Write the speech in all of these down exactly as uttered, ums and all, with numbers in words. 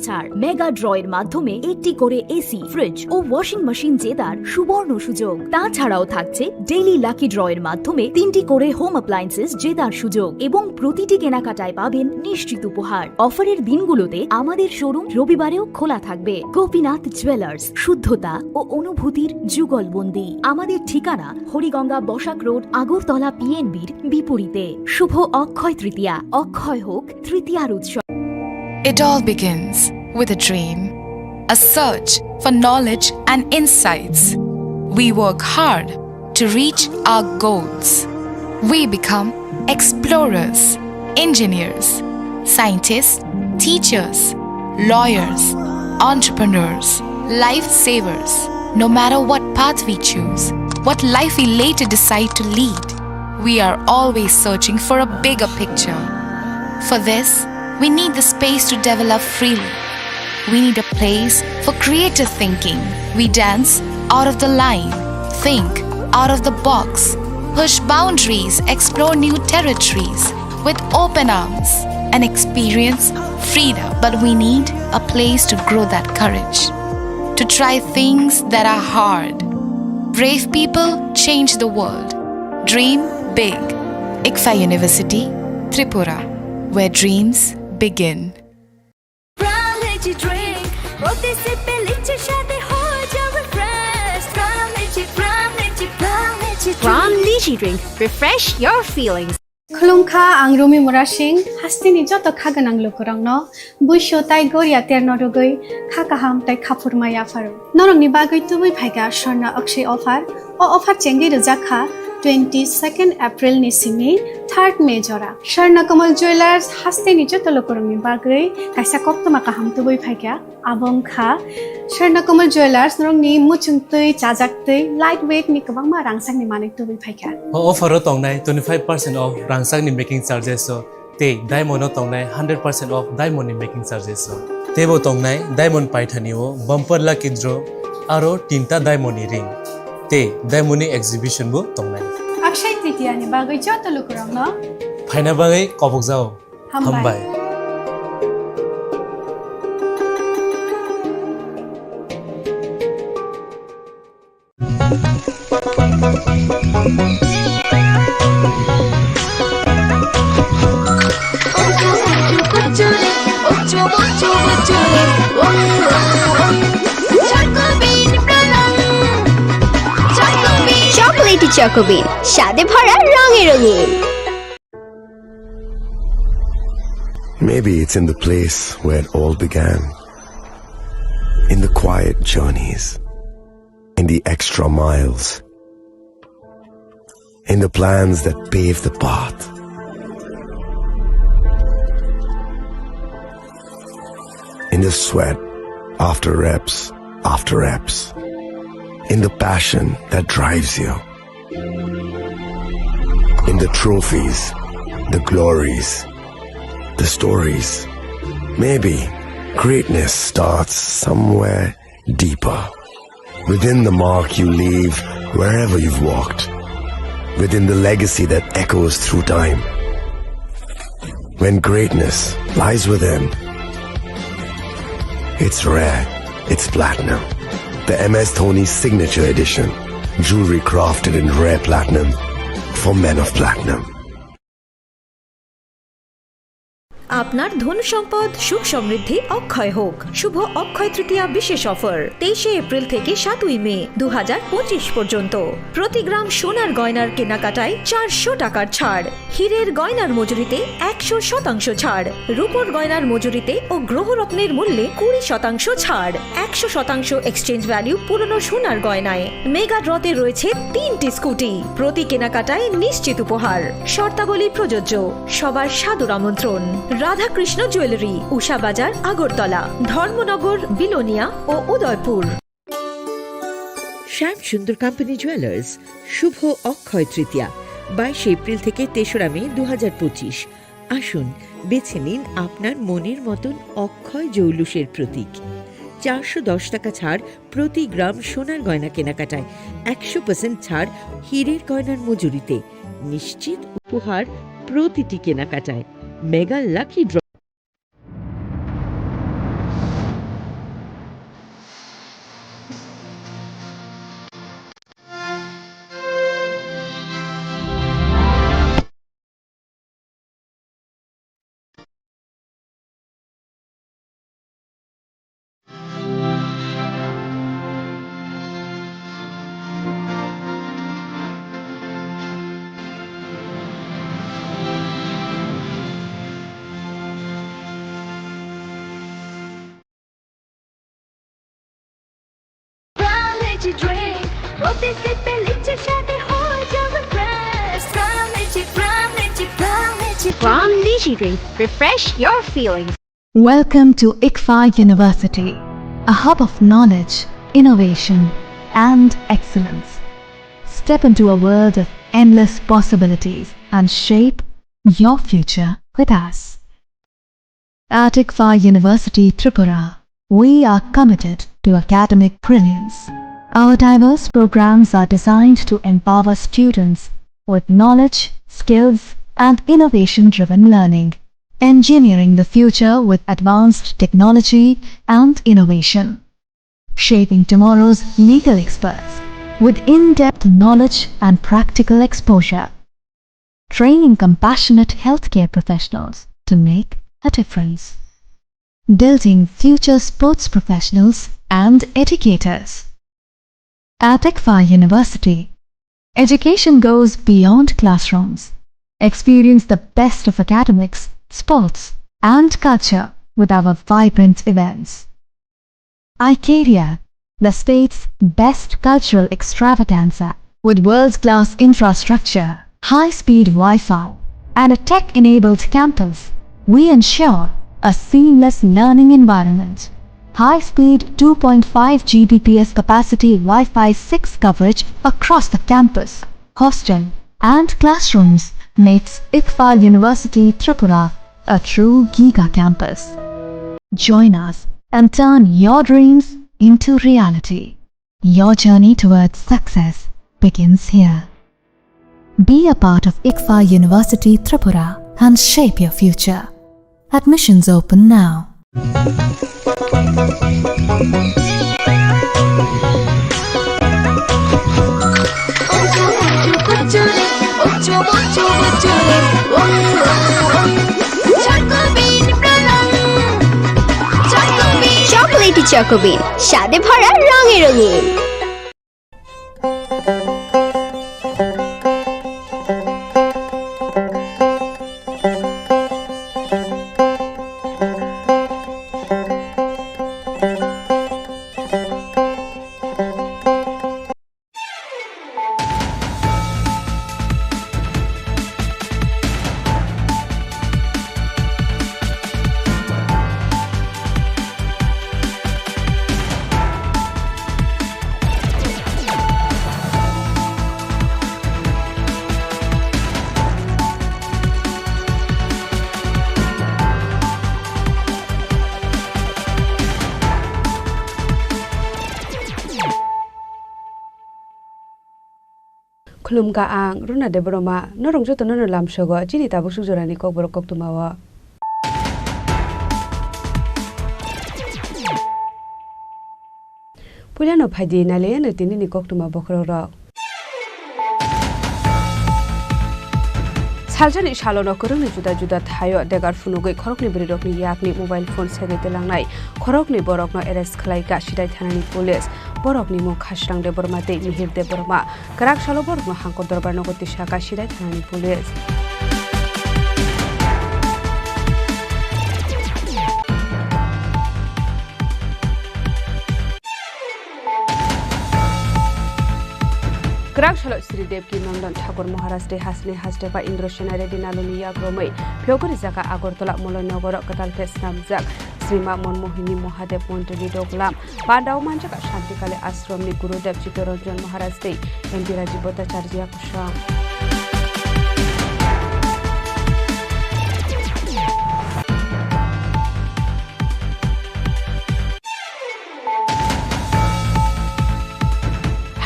ছাড়। মেগা ড্রয়ের মাধ্যমে একটি করে এসি, ফ্রিজ ও ওয়াশিং মেশিন জেতার সুবর্ণ সুযোগ। তাছাড়াও থাকছে ডেইলি লাকি ড্রয়ের মাধ্যমে তিনটি করে হোম অ্যাপ্লায়েন্সেস জেতার সুযোগ এবং প্রতিটি কেনাকাটায় পাবেন নিশ্চিত উপহার। অফারের দিনগুলোতে আমাদের শোরুম রবিবারেও খোলা থাকবে। গোপীনাথ জুয়েলার্স, শুদ্ধতা ও অনুভূতির যুগলবন্দি। আমাদের ঠিকানা হরিগঙ্গা বসাক রোড, আগরতলা পিএনবির বিপরীতে। শুভ অক্ষয় তৃতীয়া, অক্ষয় হোক তৃতীয়ার উৎসব। It all begins with a dream, a search for knowledge and insights. We work hard to reach our goals. We become explorers, engineers, scientists, teachers, lawyers, entrepreneurs, lifesavers. No matter what path we choose, what life we later decide to lead, we are always searching for a bigger picture. For this, we need the space to develop freely. We need a place for creative thinking. We dance out of the line, think out of the box, push boundaries, explore new territories with open arms, and experience freedom. But we need a place to grow that courage, to try things that are hard. Brave people change the world. Dream big. ICFAI University, Tripura, where dreams begin. Pram Lychee Drink। প্রতি সিপে লিচির স্বাদে হয়ে যাও refresh. Pram Lychee, Pram Lychee, Pram Lychee Drink। Pram Lychee Drink। Refresh your feelings। Khulumkha, ang Rumi Murasing, hasteni joto kha gwnang lukurokno buisu tai goria terno rwgwi kha kaham tai khaphurma yapharo. Norokni bagwi tubui phaikha Swarna Akshay offer. O offer chengwi rwjak kha twenty second April ni simi third May jora. Swarna Kamal Jewellers hasteni joto lukurokni bagwi kaisa koktwma kaham tubui phaikha. Abo wngkha Swarna Kamal Jewellers, norokni muchung twi, chajak twi, light weight ni kwbangma rangchakni manwi tubui phaikha. O offer o tongnai twenty five percent off rangchakni making charges o, tei diamond o tongnai hundred percent off diamond ni making charges o. Teibo tongnai diamond paithani o bumper lucky draw aro tinta diamond ni ring. Tei diamond ni exhibition bo tongnai. Akshay Tritiya ni bagwi joto lukurokno phaina bagwi kobokjao. Hambai. Hambai. Chocolatey Choco Bean, স্বাদে ভরা রঙে রঙিন। Maybe it's in the place where it all began. In the quiet journeys. In the extra miles. In the plans that pave the path. In the sweat after reps after reps. In the passion that drives you. In the trophies, the glories, the stories. Maybe greatness starts somewhere deeper. Within the mark you leave wherever you've walked. Within the legacy that echoes through time. When greatness lies within, it's rare, it's platinum. The M S Dhoni Signature Edition. Jewelry crafted in rare platinum for men of platinum. আপনার ধন সম্পদ সুখ সমৃদ্ধি অক্ষয় হোক। শুভ অক্ষয় তৃতীয়া বিশেষ অফার, তেইশে এপ্রিল থেকে সাতই মে দু হাজার পঁচিশ পর্যন্ত। প্রতি গ্রাম সোনার গয়নার কেনাকাটায় চারশো টাকার ছাড়। হীরের গয়নার মজুরিতে একশো শতাংশ ছাড়, রূপোর গয়নার মজুরিতে ও গ্রহরত্নের মূল্যে কুড়ি শতাংশ ছাড়, একশো শতাংশ এক্সচেঞ্জ ভ্যালু পুরনো সোনার গয়নায়। মেগা ড্রতে রয়েছে তিনটি স্কুটি, প্রতি কেনাকাটায় নিশ্চিত উপহার। শর্তাবলী প্রযোজ্য। সবার সাদর আমন্ত্রণ। রাধাকৃষ্ণ জুয়েলারি, উষা বাজার, আগরতলা, ধর্মনগর, বিলোনিয়া ও উদয়পুর। শ্যাম সুন্দর কোম্পানি জুয়েলার্স, শুভ অক্ষয় তৃতীয়া, বাইশে এপ্রিল থেকে তেসরা মে দু হাজার পঁচিশ। আসুন, বেছে নিন আপনার মনের মতন অক্ষয় জৌলুসের প্রতীক। চারশো দশ টাকা ছাড় প্রতি গ্রাম সোনার গয়না কেনাকাটায়, একশো পার্সেন্ট ছাড় হীরের গয়নার মজুরিতে, নিশ্চিত উপহার প্রতিটি কেনাকাটায়। Mega lucky draw. Drink. What is it, Pelichi Shadi ho jab crash? Pran Lychee, Pran Lychee, Pran Lychee. Pran Lychee drink. Refresh your feelings. Welcome to ICFAI University, a hub of knowledge, innovation, and excellence. Step into a world of endless possibilities and shape your future with us. At ICFAI University Tripura, we are committed to academic brilliance. Our diverse programs are designed to empower students with knowledge, skills, and innovation-driven learning, engineering the future with advanced technology and innovation, shaping tomorrow's legal experts with in-depth knowledge and practical exposure, training compassionate healthcare professionals to make a difference, building future sports professionals and educators. At ICFAI University, education goes beyond classrooms. Experience the best of academics, sports, and culture with our vibrant events. ICARIA, the state's best cultural extravaganza, with world-class infrastructure, high-speed Wi-Fi, and a tech-enabled campus, we ensure a seamless learning environment. High-speed two point five G B P S capacity Wi-Fi six coverage across the campus, hostel, and classrooms makes ICFAI University Tripura a true giga campus. Join us and turn your dreams into reality. Your journey towards success begins here. Be a part of ICFAI University Tripura and shape your future. Admissions open now. Chocolatey Choco Bean, স্বাদে ভরা রঙে রঙিন। Khulumkha ang Runa Debbarma, norok jotono no lamsogo chini tabuk suk jorani kokborok koktwmao. Puilano phaidi nailaiano tinini koktwma bokhorokrok. Saljani salono kwrwngni juda juda thaio degar phunugwi khoroknwi bwrwirokni yakni mobile phone segwi twlangnai khoroknwi borokno arrest khlaikha Sirai thanani police. Borokni mung Khasrang Debbarma tei Mihir Debbarma. Kwrak salo borokno Hangkor Dorbar nogo tisakha Sirai thanani police. Kwrak salo Sri Devki Nandan Thakur Maharaj tei hasini hastepa Indra Sena Reddy Naluni yakromwi phiyogwi rijaka Agartala Moloi Nogoro kwtal khe snamjak Sri Ma Manmohini Mahadev Mondrili Doglam. Pandao manjak Shantikali Ashramni Gurudev Chittaranjan Maharaj tei M P Rajiv Bhattacharya Kusum.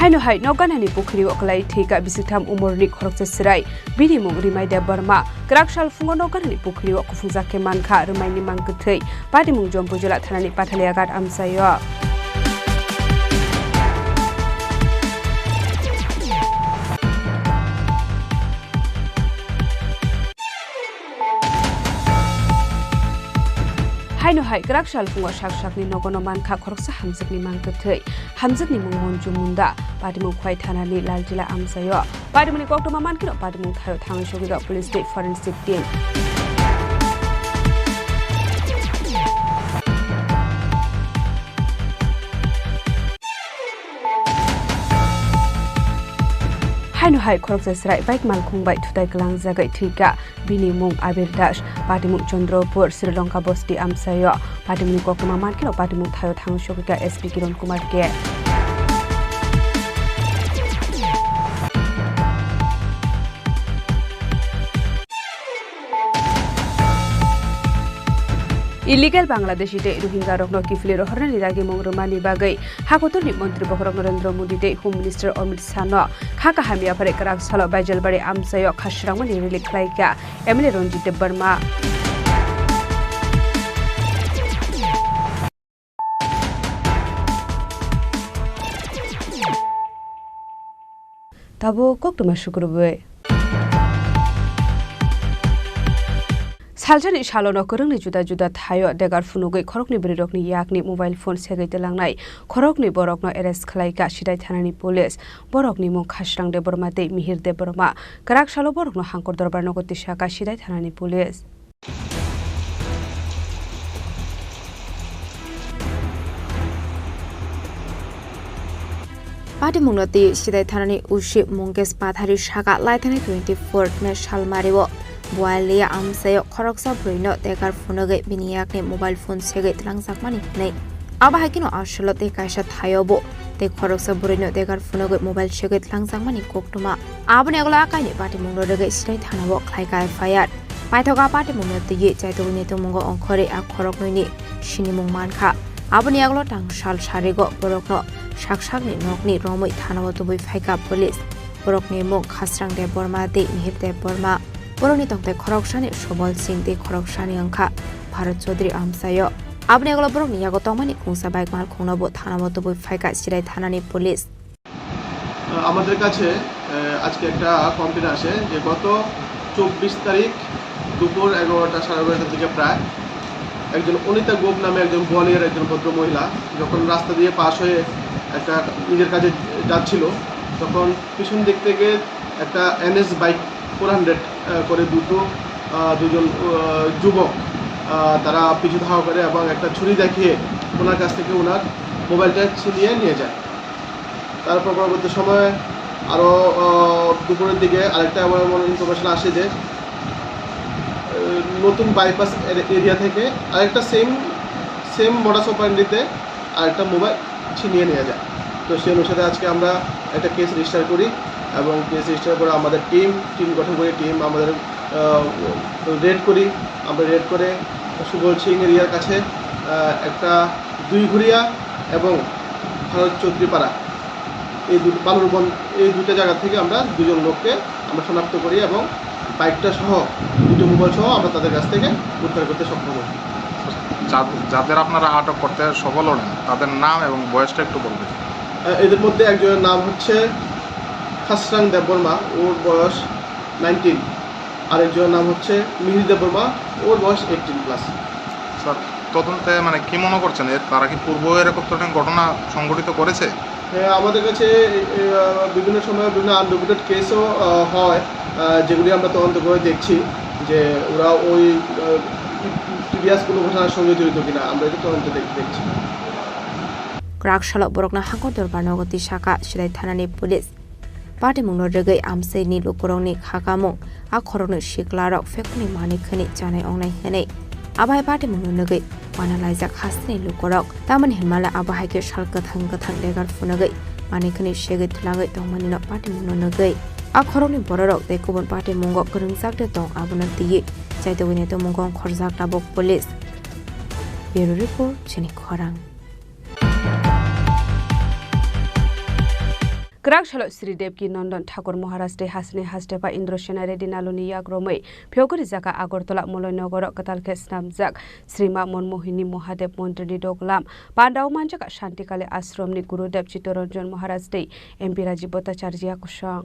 Haino hai nok ganani pukhiri o kwlai thwikha bisingtham umorni khoroksa chwrai. Bini mung Rimai Debbarma. Kwrak sal phungo nok ganani pukhiri o kuphungjak khe mankha Rimaini mang kwthwi. Patimung Jompui Jola thanani Pathalia Ghat amchaio. Haino hai kwrak sal phungo sak sakni nogono mankha khoroksa hamjakni mang kwthwi. Hamjakni mung Monju Munda, patimung Khwai thanani Laltila amchaio. Patimungni koktwma mankheno patimung thaio thangwi sogwirok police tei forensic team. Haino hai khoroksa chwrai bike malkhung bai thutai kwlangjagwi thwikha. Bini mung Abir Das, patimung Chandropur, Sri Lanka bosti amchaio. Patimungni koktwma mankhe patimung thaio thangwi sokikha S P Kiran Kumar K. Illegal Bangladeshi tei Rohingya rokno kiphilwi rohornani dagimung rwmani bagwi hakotorni montri bokhorok Narendra Modi tei Home Minister Amit Shah no kha kaham yaphari kwrak salo Baijalbari amchaio khasrangmani rally khlaikha M L A Ranjit Debbarma. Tabuk koktwma sukrubwi. Salsani salono kwrwngni juda juda thaio degar phunugwi khoroknwi bwrwirokni yakni mobile phone segwi twlangnai khoroknwi borokno arrest khlaikha Sidai thanani police. Borokni mung Khasrang Debbarma tei Mihir Debbarma. Kwrak salo borokno Hangkor Dorbar nogo tisakha Sidai thanani police. Patimungno twi Sidai thanani O C Munkesh Pathari saka laithani twenty four May salmario Bualia amchaio khoroksa bwrwino degar phunugwi bini yakni mobile phone segwi twlangjakmani hwnwi. Abo hai kheno aswlo tei kaisa thaio bo tei khoroksa bwrwino degar phunugwi mobile segwi twlangjakmani koktwma. Aboni yagulo a kainwi patimungno rwgwi Sidai thanao khlaikha F I R. Paithak a patimungno twiwi chaitugwini tongmungo ongkhorwi a khoroknwini sinimung mankha. Aboni yagulo tangsal sarigo borokno sak sakni nokni romwi thanao tubui phaikha police. Borokni mung Khasrang Debbarma tei Mihir Debbarma. Borokni tongthai khoroksani Sobol Singh tei khoroksani wngkha Bharat Chaudhary amchaio. Aboni yagulo borokni yago tongmani khungsa bike malkhungno bo thanao tubui phaikha Sidai thanani police. আমাদের কাছে, আহ, আজকে একটা কমপ্লেন আসে যে গত চব্বিশ তারিখ দুপুর এগারোটা, সাড়ে এগারোটার দিকে প্রায় একজন অনিতা গোপ নামে একজন বোয়ালিয়ার একজন ভদ্র মহিলা যখন রাস্তা দিয়ে পাশ হয়ে একটা নিজের কাজে যাচ্ছিল, তখন পিছন দিক থেকে একটা এনএস বাইক ফোর হান্ড্রেড, আহ, করে দুটো, আহ, দুজন, আহ, যুবক, আহ, তারা পিছু ধাওয়া করে এবং একটা ছুরি দেখিয়ে ওনার কাছ থেকে ওনার মোবাইলটা ছিনিয়ে নিয়ে যায়। তারপর পরবর্তী সময়ে আরও, আহ, দুপুরের দিকে আরেকটা এমন এমন ইনফরমেশন আসে যে, আহ, নতুন বাইপাস এর-, এরিয়া থেকে আরেকটা সেম, সেম মডাস অপারেন্ডিতে আরেকটা মোবাইল ছিনিয়ে নিয়ে যায়। তো সেই অনুসারে আজকে আমরা একটা কেস রেজিস্টার করি এবং কেস রেজিস্টার করে আমাদের টিম, টিম গঠন করি, টিম আমাদের, আহ, রেড করি। আমরা রেড করে সুবল সিং এরিয়ার কাছে, আহ, একটা দুইঘুরিয়া এবং ভারত চৌধুরীপাড়া, এই দুটো বালুরবন, এই দুটো জায়গা থেকে আমরা দুজন লোককে আমরা শনাক্ত করি এবং বাইকটা সহ, দুটো মোবাইল সহ আমরা তাদের কাছ থেকে উদ্ধার করতে সক্ষম হই। যা-, যাদের আপনারা আটক করতে সফল হলেন, তাদের নাম এবং বয়সটা একটু বলবেন। আহ, এদের মধ্যে একজনের নাম হচ্ছে খাসরাং দেববর্মা, ওর বয়স নাইনটিন। আরেকজনের নাম হচ্ছে মিহির দেববর্মা, ওর বয়স এইটিন প্লাস। স্যার, তদন্তে মানে কি মনে করছেন, এর, তারা কি পূর্ব এরকম ধরনের ঘটনা সংঘটিত করেছে? হ্যাঁ, আমাদের কাছে, এ, এ, আহ, বিভিন্ন সময় বিভিন্ন আনরিপোর্টেড কেসও, আহ, হয়, আহ, যেগুলি আমরা তদন্ত করে দেখছি যে ওরা ওই, আহ, প্রিভিয়াস কোনো ঘটনার সঙ্গে জড়িত কিনা, আমরা এটা তদন্ত দেখ-, দেখছি। Kwrak salo borokno Hangkor Dorbar nogo tisakha Sidai thanani police. Patimungno rwgwi amchaini lukurokni khakamung, a khoroknwi siklarok phekurni manwi khwnwi chanai ongnai hwnwi. Abo hai patimungno nugwi mana laijak hasteni lukurok. Tamoni hinmale abo hai khe sal kwthang kwthang degar phunugwi manwi khwnwi segwi twlangwi tongmanino patimungno nugwi. A khoroknwi bororok tei kubun patimungo kwrwngjak de tong abono twiwi chaitugwini tongmungo ongkhorjak tabuk police. Bureau report, chini khorang. Kwrak salo Sri Devki Nandan Thakur Maharaj tei hasini hastepa Indrasena Reddy Naluni yak romwi phiyogwi rijak kha Agartala Moloi Nogoro kwtal khe snamjak Sri Ma Manmohini Mahadev Mondrini doglam. Pandao manjak kha Shantikali Ashramni Gurudev Chittaranjan Maharaj tei M P Rajiv Bhattacharya kosong.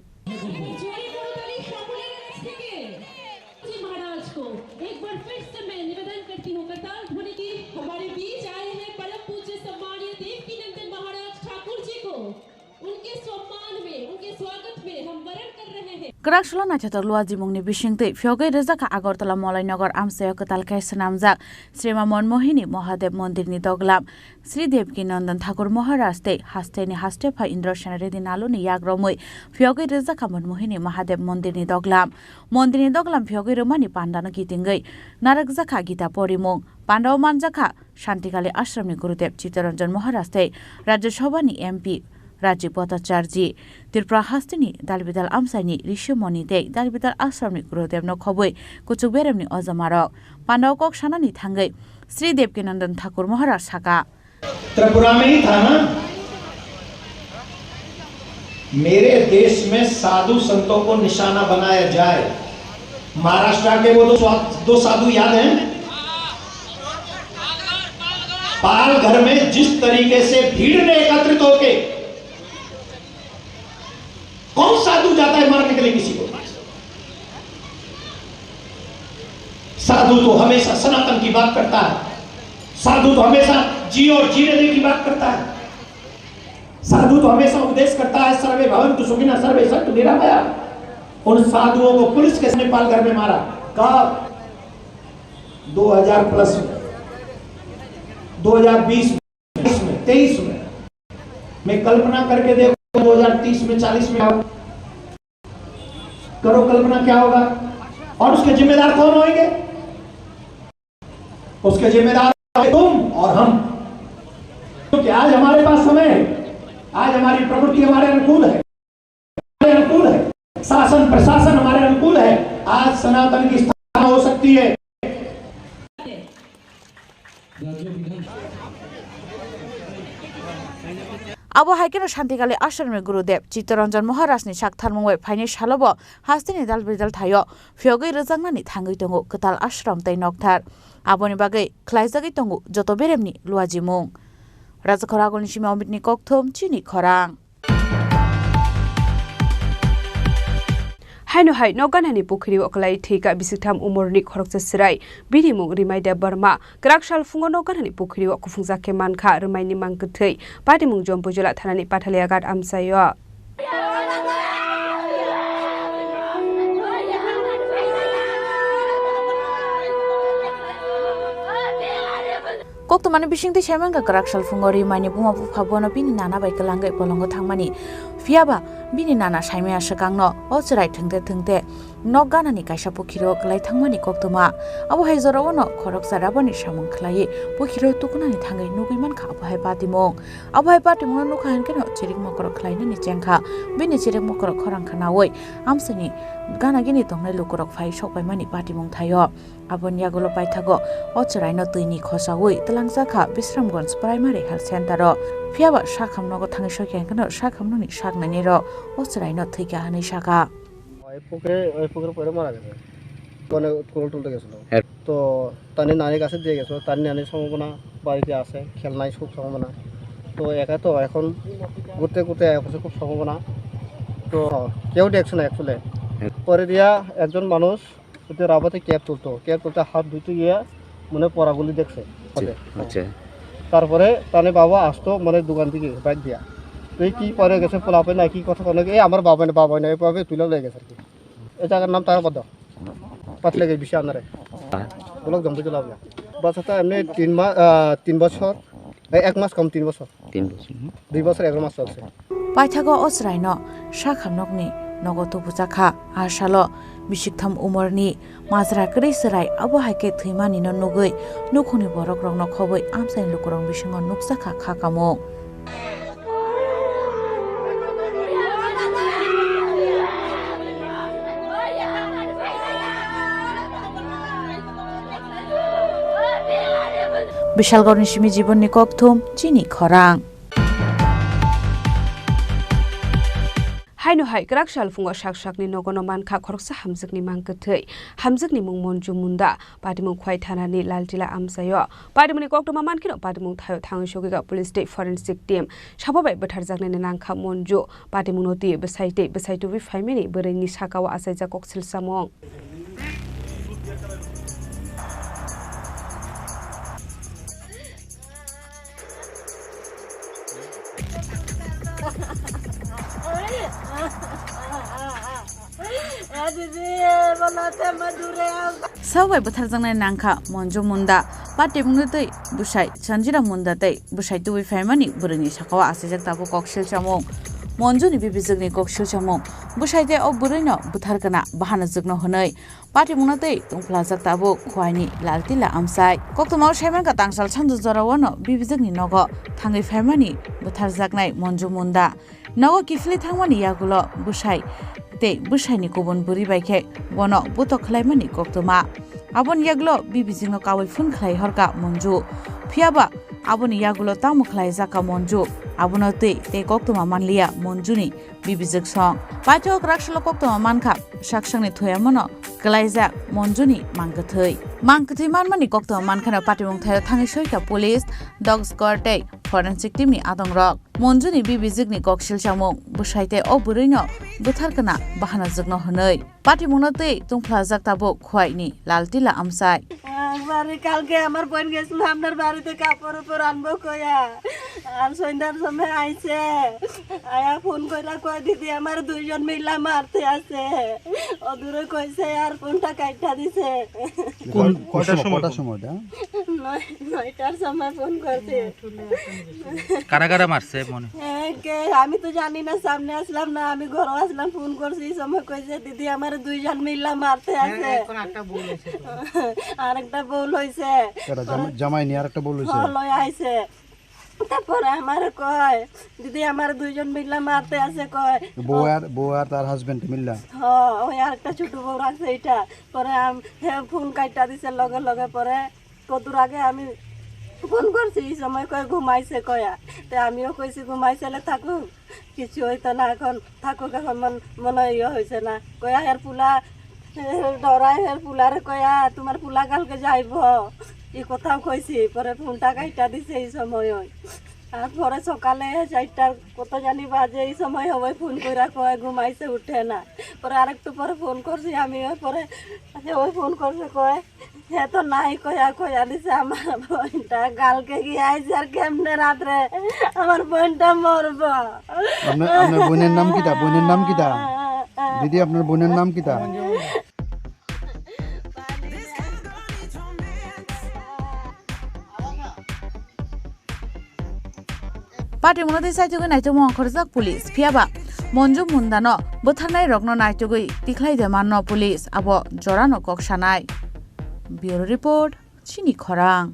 महाराज को एक बार फिर से मैं निवेदन करती हूँ, करताल ध्वनि की। हमारे बीच आए हैं परम पूज्य सम्माननीय देवकीनंदन महाराज ठाकुर जी को। उनके सम्मान में, उनके स्वागत में हम वरण कर रहे हैं। Kwrak salo naithotok luajimungni bisingtwi phiyogwi rwjakha Agartala Molainagar amchaio kwtal khe swnamjak Srima Monmohini Mahadev Mondirni doglam. Sri Devkinandan Thakur Maharaj tei hasteni haste phai Indra Sen Reddy Naluni yak romwi phiyogwi rwjakha Monmohini Mahadev Mondirni doglam. Mondirni doglam phiyogwi rwmani pandano kitingwi narwkjakha Gita porimung. Pandao manjakha Shantikali Ashramni Gurudev Chittaranjan Maharaj tei Rajya Sabhani M P Rajiv Bhattacharjee, Tripura hasteni dalbidal amchaini Rishi Muni tei dalbidal ashramni Gurudevno khobwi kuchuk beremni ojamarok. Pandao kok sanani thangwi Sri Devkinandan Thakur Maharaj saka. Tripura में ही था ना? मेरे देश में साधु संतों को निशाना बनाया जाए। महाराष्ट्र के वो दो स्वा-, दो साधु याद हैं? पालघर में जिस तरीके से भीड़ ने एकत्रित होके, कौन साधु जाता है मारने के लिए किसी को? साधु तो हमेशा सनातन की बात करता है, साधु तो हमेशा जी और जीने दे की बात करता है। साधु तो हमेशा उपदेश करता है, सर्वे भवन्तु सुखिनः, सर्वे सन्तु निरामया। उन साधुओं को पुलिस के सामने पालघर में मारा। कब? दो हज़ार प्लस में, दो हज़ार बीस में, तेईस में। मैं कल्पना करके देखो, दो हज़ार तीस में, चालीस में आओ, करो कल्पना क्या होगा। और उसके जिम्मेदार कौन होंगे? उसके जिम्मेदार तुम और हम, क्योंकि आज हमारे पास समय है, आज हमारी प्रकृति हमारे अनुकूल है, हमारे अनुकूल है, शासन प्रशासन हमारे अनुकूल है। आज सनातन की स्थापना हो सकती है। Abo hai kheno Shantikali Ashramni Gurudev Chittaranjan Maharajni sak tharmung bai phainai salobo hasteni dalbidal thaio phiyogwi rwjaknani thangwi tongo kwtal ashram tei nokthar. Aboni bagwi khlaijagwi tongo joto beremni luajimung. Rajakhor Agulni simi Omitni kokthum chini khorang. Haino hai nok ganani pukhiri o kwlai thwika bisingtham umorni khoroksa chwrai, bini mung Rimai Debbarma. Kwrak sal phungo nok ganani pukhiri o kuphungjak khe mankha Rimaini mang kwthwi. Patimung Jompujula thanani Pathalia ghat amchaio. Koktwmani bisingtwi saimankha kwrak sal phungo Rimaini buma bupha bono bini nana bai kwlangwi bolongo thangmani. Phiyaba bini nana saimaya swkangno o chwrai thwngte thwngte nok ganani kaisa pukhiro kwlai thangmani koktwma. Abo hai jorao no khoroksa rabani samung khlaiwi pukhiro tukunani thangwi nugwi mankha abo hai patimung. Abo hai patimungno nukha hinkhe no chirik mokorok khlainani chengkha. Bini chirik mokorok khorang khnaui amsini gana gini tongnai lukurok phai sokpaimani patimung thaio. Aboni yagulo paithago o chwraino twini khosaui twlangjakha Bisramganj Primary Health Center o. Phiyaba sakham nogo thangwi sokya hinkhe no sakhamnokni saknainirok o chwraino thwikha hwnwi saka. ওই পুকুরে, ওই পুকুরে পড়ে মারা গেছে। মানে কুড়ুল টুলতে গেছিল। হ্যাঁ। তো তার নানির কাছে দিয়ে গেছিল, তার নানির সম্ভাবনা বাড়িতে আছে, খেলনায় খুব সম্ভাবনা। তো একা তো এখন ঘুরতে ঘুরতে একা খুব সম্ভাবনা। তো কেউ দেখছে না অ্যাকচুয়ালি। হ্যাঁ। পরে দিয়া একজন মানুষ ওতে রাবাতে ক্যাপ তুলতো, ক্যাপ তুলতে হাত ধুইতে গিয়ে মানে পড়াগুলি দেখছে। আচ্ছা, ওতে। আচ্ছা। তারপরে তার বাবা আসতো মানে দোকান থেকে বাইক দিয়া। তো এই কি পরে গেছে পোলাপে না কি কথা কোনো, "এই আমার বাবা না, বাবা না," এভাবে তুলে লয়ে গেছে আর কি। এই জায়গার নাম তারাপদ। পাতলে গেছে বেশি আন্ধারে। হ্যাঁ। ব্লক জম্বু জেলা বলে। বাচ্চাটা এমনি তিন মাস, আহ, তিন বছর, এই এক মাস কম, তিন বছর। তিন বছর, হুম। দুই বছর এগারো মাস চলছে। Paithago o chwraino sakhamnokni nogo tubujakha. A salo bisiktham umorni majra kwrwi chwrai abo hai khe thwimanino nugwi nukhungni borokrokno khobwi amchaini lukurok bisingo nukjakha kha kamung. Bishalgarhni simi Jibonni kokthum chini khorang. Haino hai kwrak sal phungo sak sakni nogono mankha khoroksa hamjwkni mang kwthwi. Hamjwkni mung Monju Munda, patimung Khwai thanani Laltila amchaio. Patimungni koktwma mankheno patimung thaio thangwi sogwika police tei forensic team. Sabo bai bwtharjaknani nangkha Monju. Patimungno twi bwsai tei bwsai tubui phaimani bwrwini sakao achaijak koksil samung. Sabai bwtharjaknai nangkha Monju Munda. Patimungno tei bwsai Sanjira Munda tei bwsai tubui phaimani bwrwini sakao asijak tabuk koksil chamung. Monjuni bibijwkni koksil chamung. Bwsai tei o bwrwino bwtharkana bahanajwkno hwnwi patimungno tei tongphlajak tabuk Khwaini Laltila amchai. Koktwmao saimankha tangsal sanju jorao no bibijwkni nogo thangwi phaimani bwtharjaknai Monju Munda. Nogo kiphilwi thangmani yagulo bwsai tei bwsaini kubun bwrwi bai khe bono butok khlaimani koktwma. Aboni yagulo bibijwkno kaui phone khlai horkha Monju. Phiyaba aboni yagulo tamo khlaijakha Monju, abono twi tei koktwma manliya Monjuni bibijwk song. Paithak raksulo koktwma mankha, saksakni thuyamano kwlaijak Monjuni mangkwthwi. Mangkwthwi manmani koktwma mankhano patimung thaio thangwi soikha police, dog squad tei forensic team ni adongrok. Monjuni bibijwkni koksil chamung, bwsai tei o bwrwino bwtharkana bahanajwkno hwnwi. Patimungno twi tongphlajak tabuk Khwaini Laltila amchai. আহ, বাড়ি কালকে আমার বোন গেছিল আপনার বাড়িতে কাপড় উপর আনবো কয়া। আর সন্ধ্যার সময় আইছে। আয়া ফোন কইরা কয়, "দিদি, আমার দুইজন মিলা মারতে আছে।" ও দূরে কইছে আর ফোনটা কাইটা দিছে। কোন, কয়টার সময়? কয়টার সময় ওটা? নয়-, নয়টার সময় ফোন করছে। কারা কারা মারছে মনে? হ্যাঁ, কে? আমি তো জানি না, সামনে আসলাম না, আমি ঘরে আসলাম, ফোন করছি, এই সময় কইছে, "দিদি, আমার দুইজন মিলা মারতে হ্যাঁ, আছে।" এখন একটা বউ হয়েছে তো। আর একটা বউ হইছে। কারা? জামা-, জামাই নিয়ে আর একটা বউ হইছে? হ্যাঁ, লই আইছে। তারপরে আমারে কয়, "দিদি, আমার দুইজন মিলা মারতে আছে," কয়। বউ আর, বউ আর তার হাজবেন্ড মিল্লা? হ্যাঁ, ওই আর একটা ছোট বউ রাখছে এটা। পরে আম-, হে ফোন কাইটা দিছে লগে লগে। পরে কতদূর আগে আমি ফোন করছি, এই সময় কয় ঘুমাইছে কয়া। তে আমিও কইছি, "ঘুমাইছে লে থাকুক, কিছু হইতো না, এখন থাকুক, এখন মন-, মনে হয় ইয়ে হইছে না।" কয়া হের পুলা, হে ডরাই হের পুলারে কয়া, "তোমার পুলা কালকে যাইব।" এই কথাও কইছি, পরে ফোনটা কাইটা দিছে এই সময়। আর পরে সকালে চারটার কত জানি বাজে, এই সময় হবাই ফোন কইরা কয় ঘুমাইছে, উঠে না। পরে আরেকটু পরে ফোন করছি আমি, ওই পরে ওই ফোন করছে কয়, "হে তো নাই কয়া কয়া দিছে আমার বোনটা, কালকে কি আইছে আর কেমনে রাত্রে আমার বোনটা মরবো।" আপনার, আপনার বোনের নাম কিতা? বোনের নাম কিতা? দিদি, আপনার বোনের নাম কিতা? Patimungno tei saitugwi naitugma ongkhorjak police, phiyaba Monju Mundano bwtharnairokno naitugwi tikhlai de manno police, abo jorano kok sanai. Bureau report, Chini Khorang.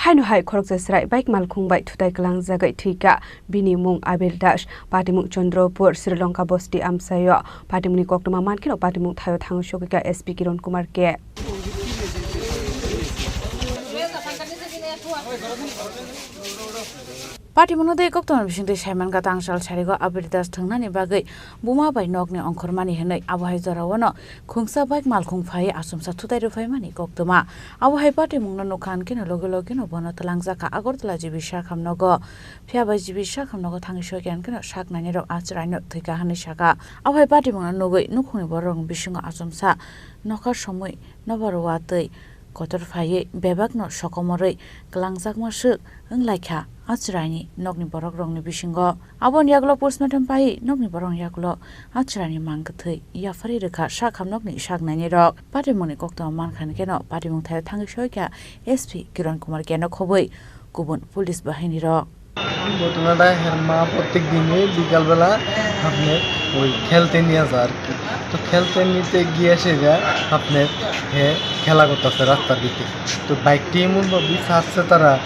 Haino hai khoroksa chwrai bike malkhung bai thutai kwlangjagwi thwikha. Bini mung Abir Das, patimung Chandropur, Sri Lanka bosti amchaio. Patimungni koktwma mankheno patimung thaio thangwi sokikha S P Kiran Kumar K. Patimungno tei koktwma bisingtwi saimankha tangsal sarigo Abir Das thwngnani bagwi buma bai nokni ongkhormani hwnwi, abo hai jorao no khungsa bike malkhung phaiwi achomsa thutai rwphaimani koktwma. Abo hai patimungno nukha hinkhe no loge loge no bono twlangjakha Agartala G B sakham nogo. Phiya bai G B sakham nogo thangwi sokya hinkhe no sak nainai rok achwraino thwikha hwnwi sakha. Abo hai patimungno nugwi nukhungni borok rokni bisingo achomsa nokha somwi nobar watwi kotor phaiwi bebakno sokomorwi kwlangjakma swk wnglaikha achwraini nokni borok rokni bisingo. Aboni yagulo postmortem phaiwi nokni borok yagulo achwraini mang kwthwi yapharwi rwkha sakham nokni sak nainai rok. Patimungni koktwma mankha hinkhe no patimung thaio thangwi sokya S P Kiran Kumar K no khobwi kubun police bahini rok. ঘটনাটা হের মা প্রত্যেক দিনই বিকালবেলা আপনার ওই খেলতে নিয়ে যায় আর কি। তো খেলতে নিতে গিয়ে সে যা আপনার হে খেলা করতেছে রাস্তার দিকে। তো বাইকটি এমনভাবে ছাড়ছে তারা,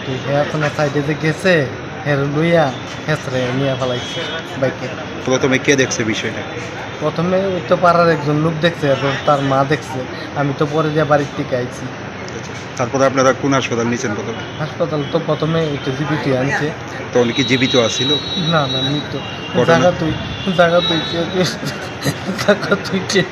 তো হে আপনার সাইডে যে গেছে, হের লইয়া হেসরে নিয়ে ফেলাইছে বাইকে। প্রথমে কে দেখছে বিষয়টা? প্রথমে ওই তো পাড়ার একজন লোক দেখছে, এরপর তার মা দেখছে। আমি তো পরে যে বাড়ির থেকে আইছি। তারপরে আপনারা কোন হাসপাতাল নিয়েছেন প্রথমে? হাসপাতাল তো প্রথমে ওই তো জীবিত আনছে। তো উনি কি জীবিত আছিল? না, না, মৃত। ঘটনা- জায়গা তুই, জায়গা তুই কে-, জায়গা তুই কে-,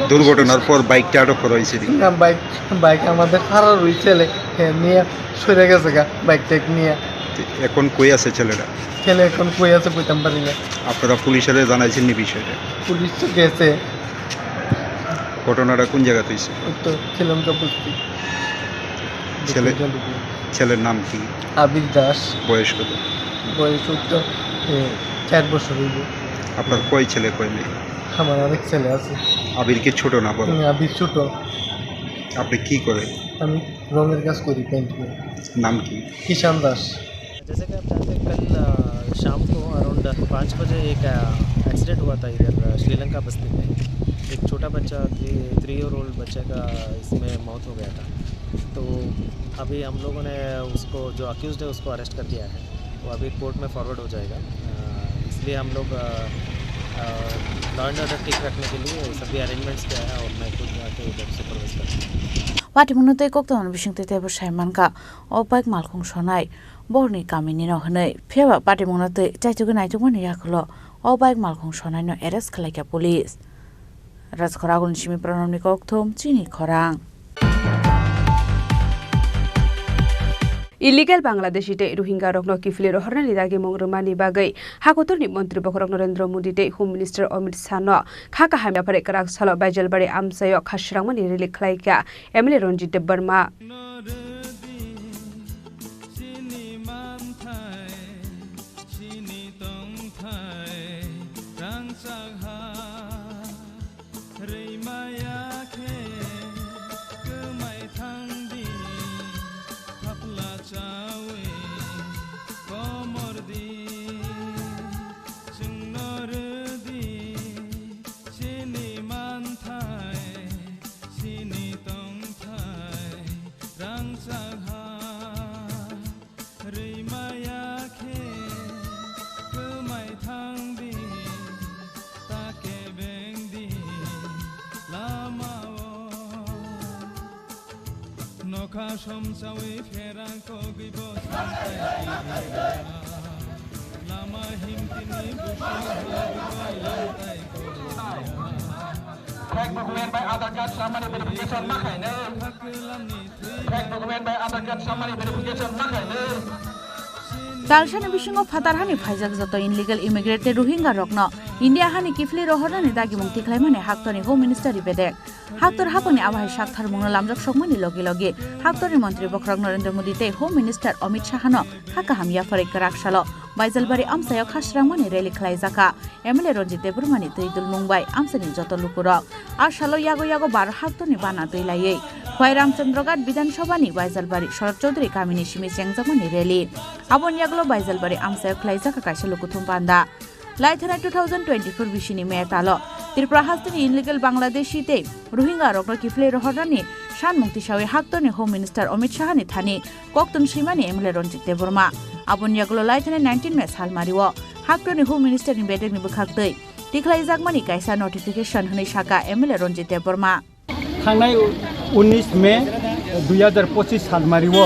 দুর্ঘটনার পর বাইকটা আটক করা হয়েছে? না, বাইক, বাইক আমাদের পাড়ার ওই ছেলে, হ্যাঁ, নিয়ে সরে গেছে গা, বাইক টাইক নিয়ে। এখন কই আছে ছেলেটা? ছেলে এখন কই আছে কইতাম পারি না। আপনারা পুলিশের জানাইছেন নি বিষয়টা? পুলিশ তো গেছে। ঘটনাটা কোন জায়গাতে হয়েছে? ওই তো শ্রীলঙ্কা বস্তি। ছেলে-, দক্ষিণ চন্দ্রপুর। ছেলের নাম কি? আবির দাস। বয়স কত? বয়স ওই তো, এ, এক বছর হইব। আপনার কয় ছেলে, কয় মেয়ে? আমার আরেক ছেলে আছে। আবির কি ছোট না বড়? হুম, আবির ছোট। আপনি কি করেন? আমি রঙের কাজ করি, পেইন্ট করি। নাম কি? কিষান দাস। जैसे कि आप जानते हैं, कल, अ, शाम को अराउंड पाँच बजे एक, अ, एक्सीडेंट हुआ था इधर, अ, श्रीलंका बस्ती में। एक छोटा बच्चा, थ्री, थ्री ईयर ओल्ड बच्चे का इसमें मौत हो गया था। तो अभी हम लोगों ने उसको, जो अक्यूज्ड है, उसको अरेस्ट कर लिया है। वो अभी कोर्ट में फॉरवर्ड हो जाएगा। अ, इसलिए हम लोग, अ, अ, लॉ एंड ऑर्डर ठीक रखने के लिए सभी अरेंजमेंट्स किया है और मैं खुद आके इधर सुपरवाइज कर रहा हूँ। Patimungno tei kokthomani bisingtwi teibo sai mankha, o bike malkhung sonai bohrokni kamini no hwnwi. Phiya ba patimungno twi chaitugwi naitukmani yagulo o bike malkhung sonaino arrest khlaikha police. Rajkhor agulni simi Pranamni kokthum chini khorang. Illegal Bangladeshi tei Rohingya rokno kiphilwi rohornani dagimung rwmani bagwi hakotorni montri bokhorok Narendra Modi tei Home Minister Amit Shah no kha kaham yaphari kwrak salo Baijalbari amchaio kha srangmani rally khlaikha M L A Ranjit Debbarma. Rwimaya khe kwmai thang di, thapla chawi komor di, chwngno rw di, chini manthai, chini tongthai, rangchak ha. Rwimaya khe kwmai thang di, ta kebeng di lamao. Nokha somsawi pherang kogwi bo samtai kiriya. Lama himtini busing hwlwi bo lamtai kogwi. Fake document bai Aadhaar card samani verification ma khainai. Fake document bai Aadhaar card samani verification ma khainai. Talsani bisingo phatar hani phaijak joto illegal immigrant tei Rohingya rokno India hani kiphilwi rohornani dagimung tikhlaimani haktorni Home Minister ri bedek. Haktor haphangni abo hai saktharmungno lamjak sokmani logi logi haktorni montri bokhorok Narendra Modi tei Home Minister Amit Shah no kha kaham yapharwi kwrak salo Baijalbari amchaio kha srangmani rally khlaijakha. M L A Ranjit Debbarmani twi dulmung bai amchaini joto lukurok. A salo yago yago Bharat haktorni bana twi laiwi Khwai Ramchandra Ghat Bidhan Sabhani Baijalbari Sharad Chaudhary kamini simi chengjakmani rally. Aboni yagulo Baijalbari amchaio khlaijak kaisa lukuthum panda. Laithani two thousand twenty-four bisini May talo Tripura hasteni illegal Bangladeshi tei Rohingya rokno kiphilwi rohornani sanmung tisawi haktorni Home Minister Amit Shahani thani koktun swimani M L A Ranjit Debbarma. Aboni yagulo laithani nineteen May salmario haktorni Home Minister ni bedekni bwkhaktwi tikhlaijakmani kaisa notification hwnwi saka M L A Ranjit Debbarma. Thangnai unis May dui hazar pochis salmario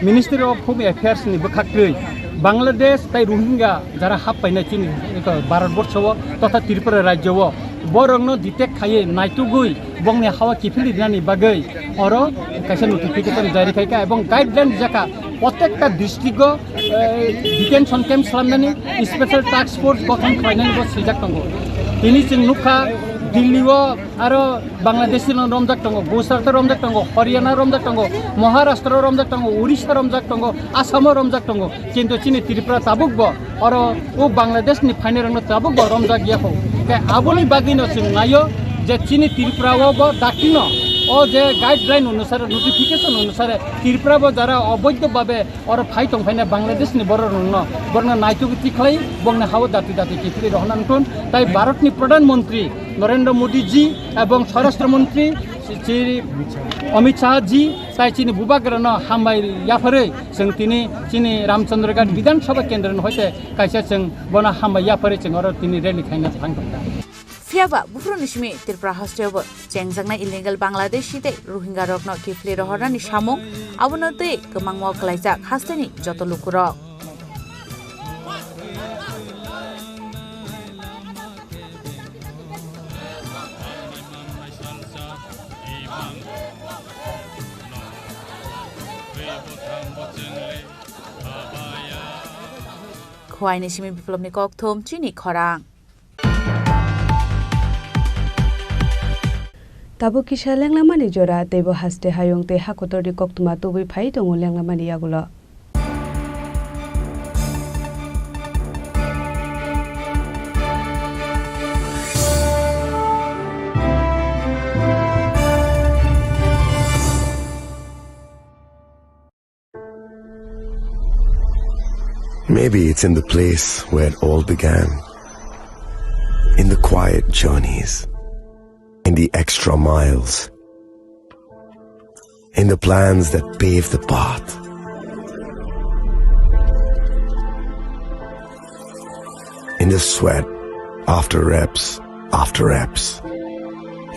Ministry of Home Affairs ni bwkhaktwi Bangladesh tei Rohingya jara hap painai chini Bharat borso o totha Tripura rajyo o borokno detect khaiwi naitugwi bongni hawa kiphilwi rinani bagwi oro kaisa notification jari khaikha ebong guideline rijak kha, protekta district o, eh, detention camp slamnani special task force gothon khlainani bo swijak tongo. Tini chwng nukha Delhi o aro Bangladesh no romjak tongo, Gujarat o romjak tongo, Haryana romjak tongo, Maharashtra romjak tongo, Orissa romjak tongo, Assam o romjak tongo. Kintu chini Tripura tabuk bo oro o Bangladesh ni phainai rokno tabuk bo romjak ya kho. Khe aboni bagwi no chwng naio je chini Tripura o bo dakti no o je guideline onusare, notification onusare Tripura bo jara oboidho babe oro phai tong phaina Bangladesh ni borok rokno borokno naituk tikhlai bongni hao dati dati kiphilwi rohorna wngthun tai Bharat ni Pradhan Mantri Narendra Modi ji ebong Swarashtra Mantri Shri Amit Shah ji tai chini bubagra no hambai yapharwi chwng tini chini Ramchandra Ghat Bidhan Sabha Kendra ni hoite kaisa chwng bono hambai yapharwi chwng oro tini rally khaina thang tongkha. Phiya ba, buphuruni simi Tripura hasteo bo chengjaknai illegal Bangladeshi tei Rohingya rokno kiphilwi rohornani samung, abono twi kwmangma kwlaijak hasteni joto lukurok. Khwaini simi Biplobni kokthum chini khorang. Tabuk kisa lenglamani jora, teibo haste hayung tei hakotorni koktwma tubui phai tongo lenglamani yagulo. Maybe it's in the place where it all began. In the quiet journeys, in the extra miles, in the plans that pave the path, in the sweat after reps, after reps,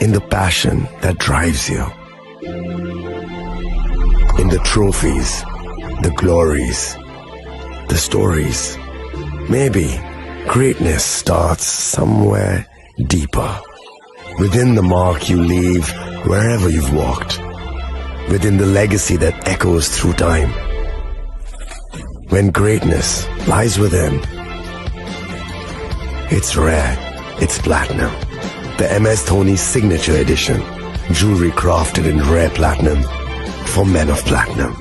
in the passion that drives you, in the trophies, the glories, the stories. Maybe greatness starts somewhere deeper, within the mark you leave wherever you've walked, within the legacy that echoes through time. When greatness lies within, it's rare, it's platinum. The M S Dhoni Signature Edition, jewelry crafted in rare platinum for men of platinum.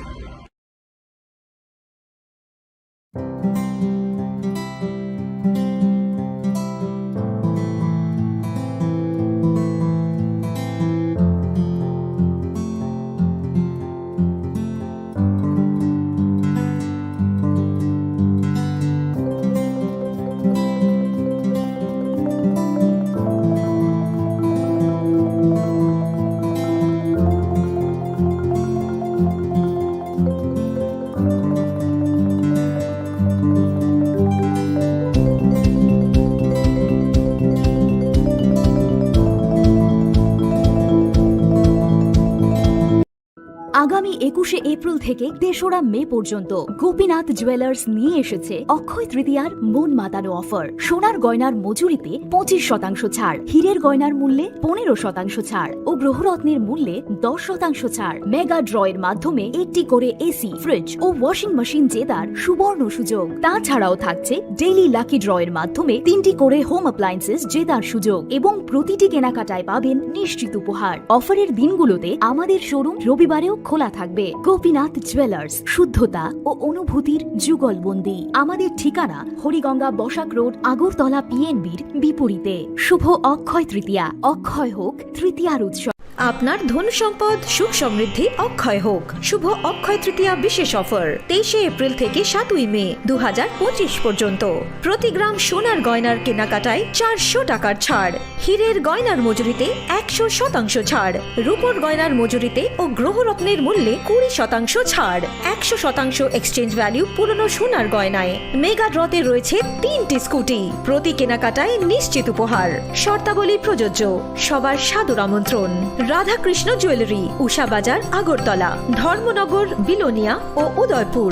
আগামী একুশে এপ্রিল থেকে তেসরা মে পর্যন্ত গোপীনাথ জুয়েলার্স নিয়ে এসেছে অক্ষয় তৃতীয়ার মন মাতানো অফার। সোনার গয়নার মজুরিতে পঁচিশ শতাংশ ছাড়, হীরের গয়নার মূল্যে পনেরো শতাংশ ছাড় ও গ্রহরত্নের মূল্যে দশ শতাংশ ছাড়। মেগা ড্রয়ের মাধ্যমে একটি করে এসি, ফ্রিজ ও ওয়াশিং মেশিন জেতার সুবর্ণ সুযোগ। তাছাড়াও থাকছে ডেইলি লাকি ড্রয়ের মাধ্যমে তিনটি করে হোম অ্যাপ্লায়েন্সেস জেতার সুযোগ এবং প্রতিটি কেনাকাটায় পাবেন নিশ্চিত উপহার। অফারের দিনগুলোতে আমাদের শোরুম রবিবারেও খোলা থাকবে। গোপীনাথ জুয়েলার্স, শুদ্ধতা ও অনুভূতির যুগলবন্দি। আমাদের ঠিকানা হরিগঙ্গা বসাক রোড, আগরতলা পিএনবির বিপরীতে। শুভ অক্ষয় তৃতীয়া, অক্ষয় হোক তৃতীয়ার উৎসব। আপনার ধন সম্পদ সুখ সমৃদ্ধি অক্ষয় হোক। শুভ অক্ষয় তৃতীয়া বিশেষ অফার, তেইশে এপ্রিল থেকে সাতই মে দু হাজার পঁচিশ পর্যন্ত। প্রতি গ্রাম সোনার গয়নার কেনাকাটায় চারশো টাকার ছাড়, হীরের গয়নার মজুরিতে একশো শতাংশ ছাড়, রূপোর গয়নার মজুরিতে ও গ্রহরত্নের মূল্যে কুড়ি শতাংশ ছাড়, একশো শতাংশ এক্সচেঞ্জ ভ্যালু পুরনো সোনার গয়নায়। মেগা ড্রতে রয়েছে তিনটি স্কুটি, প্রতি কেনাকাটায় নিশ্চিত উপহার। শর্তাবলী প্রযোজ্য। সবার সাদর আমন্ত্রণ। রাধাকৃষ্ণ জুয়েলারি, উষা বাজার, আগরতলা, ধর্মনগর, বিলোনিয়া ও Udaipur.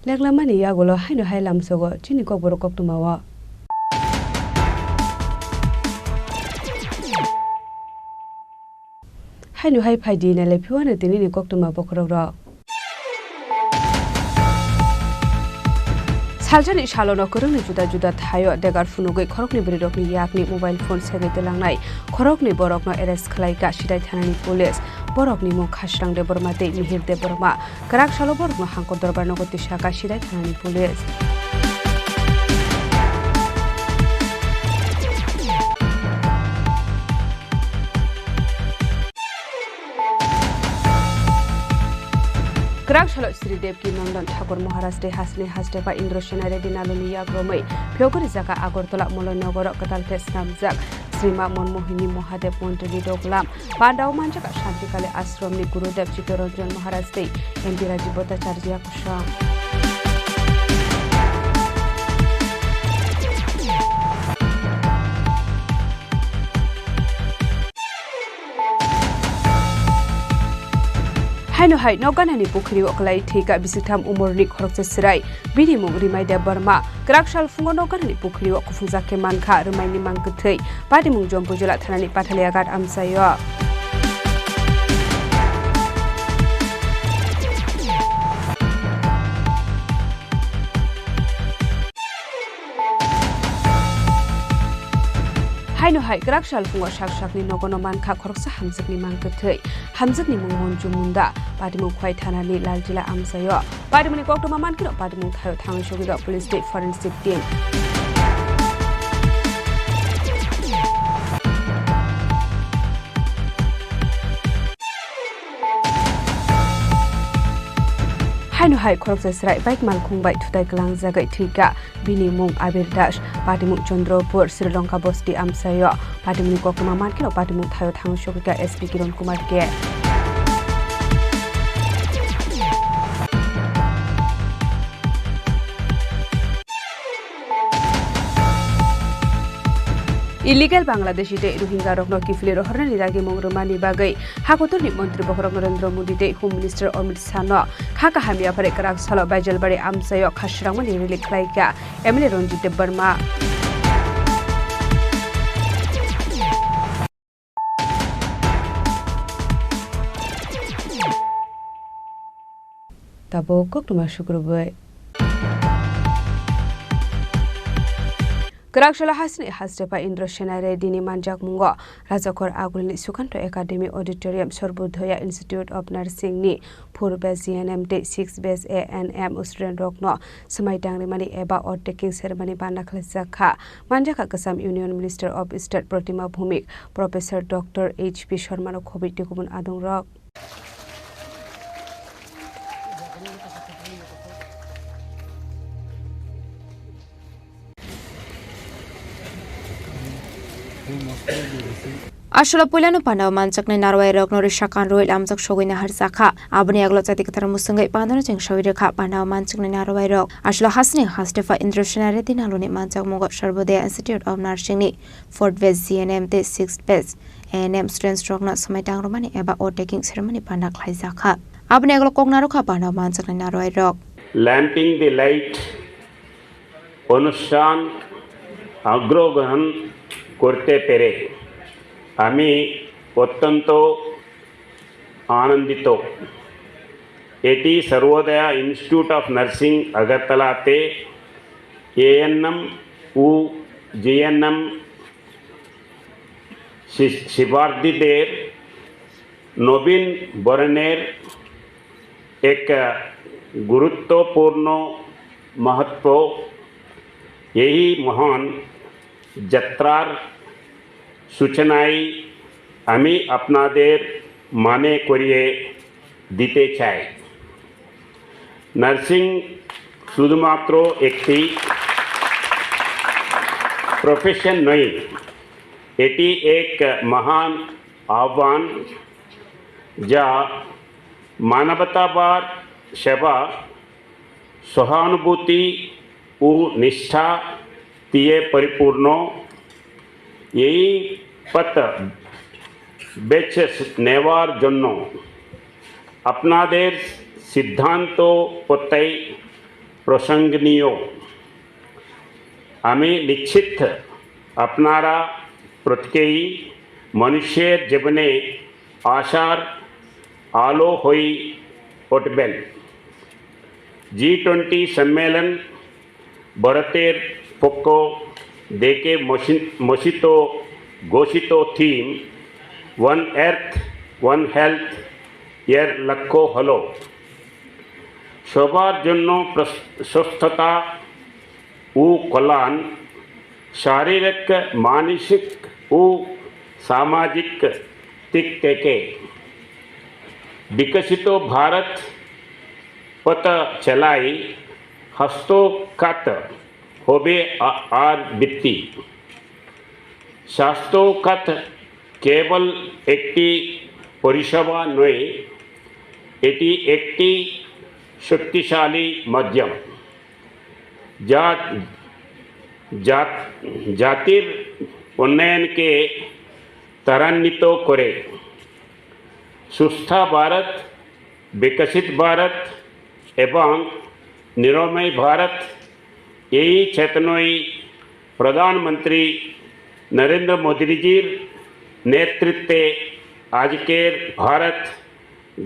Leklamani yagulo haino hai lamsogo chini kokborok koktwmao. Haino hai phaidi nailai phiwano tinini koktwma bokhorokrok. Salsani salono kwrwngni juda juda thaio degar phunugwi khoroknwi bwrwirokni yakni mobile phone segwi twlangnai khoroknwi borokno arrest khlaikha Sidai thanani police. Borokni mung Khasrang Debbarma tei Mihir Debbarma. Kwrak salo borokno Hangkor Dorbar nogo tisa kha Sidai thanani police. Kwrak salo Sri Devki Nandan Thakur Maharaj tei hasni Hastepha Indra Sena Reddy Naluni yagromwi phiyogwi rijak kha Agartala Moloi Nogoro kwtal khe snamjak Sri Ma Manmohini Mahadev Mondirni doglam. Pandao manjak Shantikali Ashramni Gurudev Chittoranjan Maharaj tei M P Rajiv Bhattacharya Kusum. Haino hai Nokganani pukhiri o kwlai thwikha bisingtham umorni khoroksa chwrai. Bini mung Rimai Debbarma. Kwrak sal phungo Nokganani pukhiri o kuphungjak khe mankha Rimaini mang kwthwi. Patimung Jompui Jila thanani Pathalia Ghat amchaio. Haino hai kwrak salphungo sak sakni nogono mankha khoroksa hamjakni mang kwthwi. Hamjakni mung Monju Munda, patimung Khwai thanani Lalchila amchaio. Patimungni koktwma mankheno patimung thaio thangwi sogwi rok police tei forensic team. Haino hai khoroksa chwrai bike malkhung bai thutai kwlangjagwi thwikha. Bini mung Abir Das, patimung Chandropur, Sri Lanka bosti amchaio. Patimungni koktwma mankheno patimung thaio thangwi sogwikha S P Kiran Kumar K. Illegal Bangladeshi tei Rohingya rokno kiphilwi rohornani dagimung rwmani bagwi hakotorni montri bokhorok Narendra Modi tei Home Minister Amit Shah no kha kaham yaphari kwrak salo Baijalbari amchaio kha swrangmani rally khlaikha M L A Ranjit Debbarma. Tabuk koktwma sukrubwi. Kwrak salo hasini Hastepha Indra Sena Reddy ni manjakmungo Rajakhor Agulini Sukanto Academy Auditorium Sorbodaya Institute of Nursing ni four batch G N M tei six batch A N M student rokno swmai tangrimani eba oath taking ceremony bana khlaijak kha. Manjakha Kwcham Union Minister of State Protima Bhumik, Professor Doctor H P Sharma no khobwi tei kubun adongrok. Aswla puilano pandao manjaknai narwai rokno rwsa kanrwi lamjak sogwi naharjakha. Aboni yagulo chati kwthar mwswngwi pandano chengsawi rwkha pandao manjaknai narwai rok. Aswla hasini Hastepha Indra Sena Reddy ni aloni manjakmungo Sarvodaya Institute of Nursing ni fourth batch G N M tei sixth batch A N M students rokno swmai tangrumani eba oath taking ceremony bana khlaijakha. Aboni yagulo kok narwkha pandao manjaknai narwai rok. Lamping the light অনুষ্ঠান অংশগ্রহণ করতে পেরে আমি অত্যন্ত আনন্দিত। এটি সর্বোদয়া institute of nursing আগরতলাতে এএনএম ও জিএনএম শি-, শিক্ষার্থীদের নবীন বরণের এক গুরুত্বপূর্ণ মুহূর্ত। এই মহান যাত্রার সূচনায় আমি আপনাদের মনে করিয়ে দিতে চাই, নার্সিং শুধুমাত্র একটি প্রফেশন নয়, এটি এক মহান আহ্বান, যা মানবতাবাদ, সেবা, সহানুভূতি ও নিষ্ঠা দিয়ে পরিপূর্ণ। এই পথ বেছে নেওয়ার জন্য আপনাদের সিদ্ধান্ত প্রত্যয় প্রশংসনীয়। আমি নিশ্চিত আপনারা প্রত্যেকেই মানুষের জীবনে আশার আলো হয়ে উঠবেন। জি টোয়েন্টি সম্মেলন ভারতের পক্ষ থেকে মসি-, মসিত ঘোষিত থিম ওয়ান আর্থ ওয়ান হেলথ এর লক্ষ্য হলো সবার জন্য প্রস-, সুস্থতা ও কল্যাণ, শারীরিক, মানসিক ও সামাজিক দিক থেকে বিকশিত ভারত পথ চলাই হস্তক্ষেপ হবে আ-, আর বৃত্তি। স্বাস্থ্য খাত কেবল একটি পরিষেবা নয়, এটি একটি শক্তিশালী মাধ্যম, যা জাত-, জাতির উন্নয়নকে ত্বরান্বিত করে। সুস্থ ভারত, বিকশিত ভারত এবং নিরাময় ভারত, এই চেতনাই প্রধানমন্ত্রী নরেন্দ্র মোদীজির নেতৃত্বে আজকের ভারত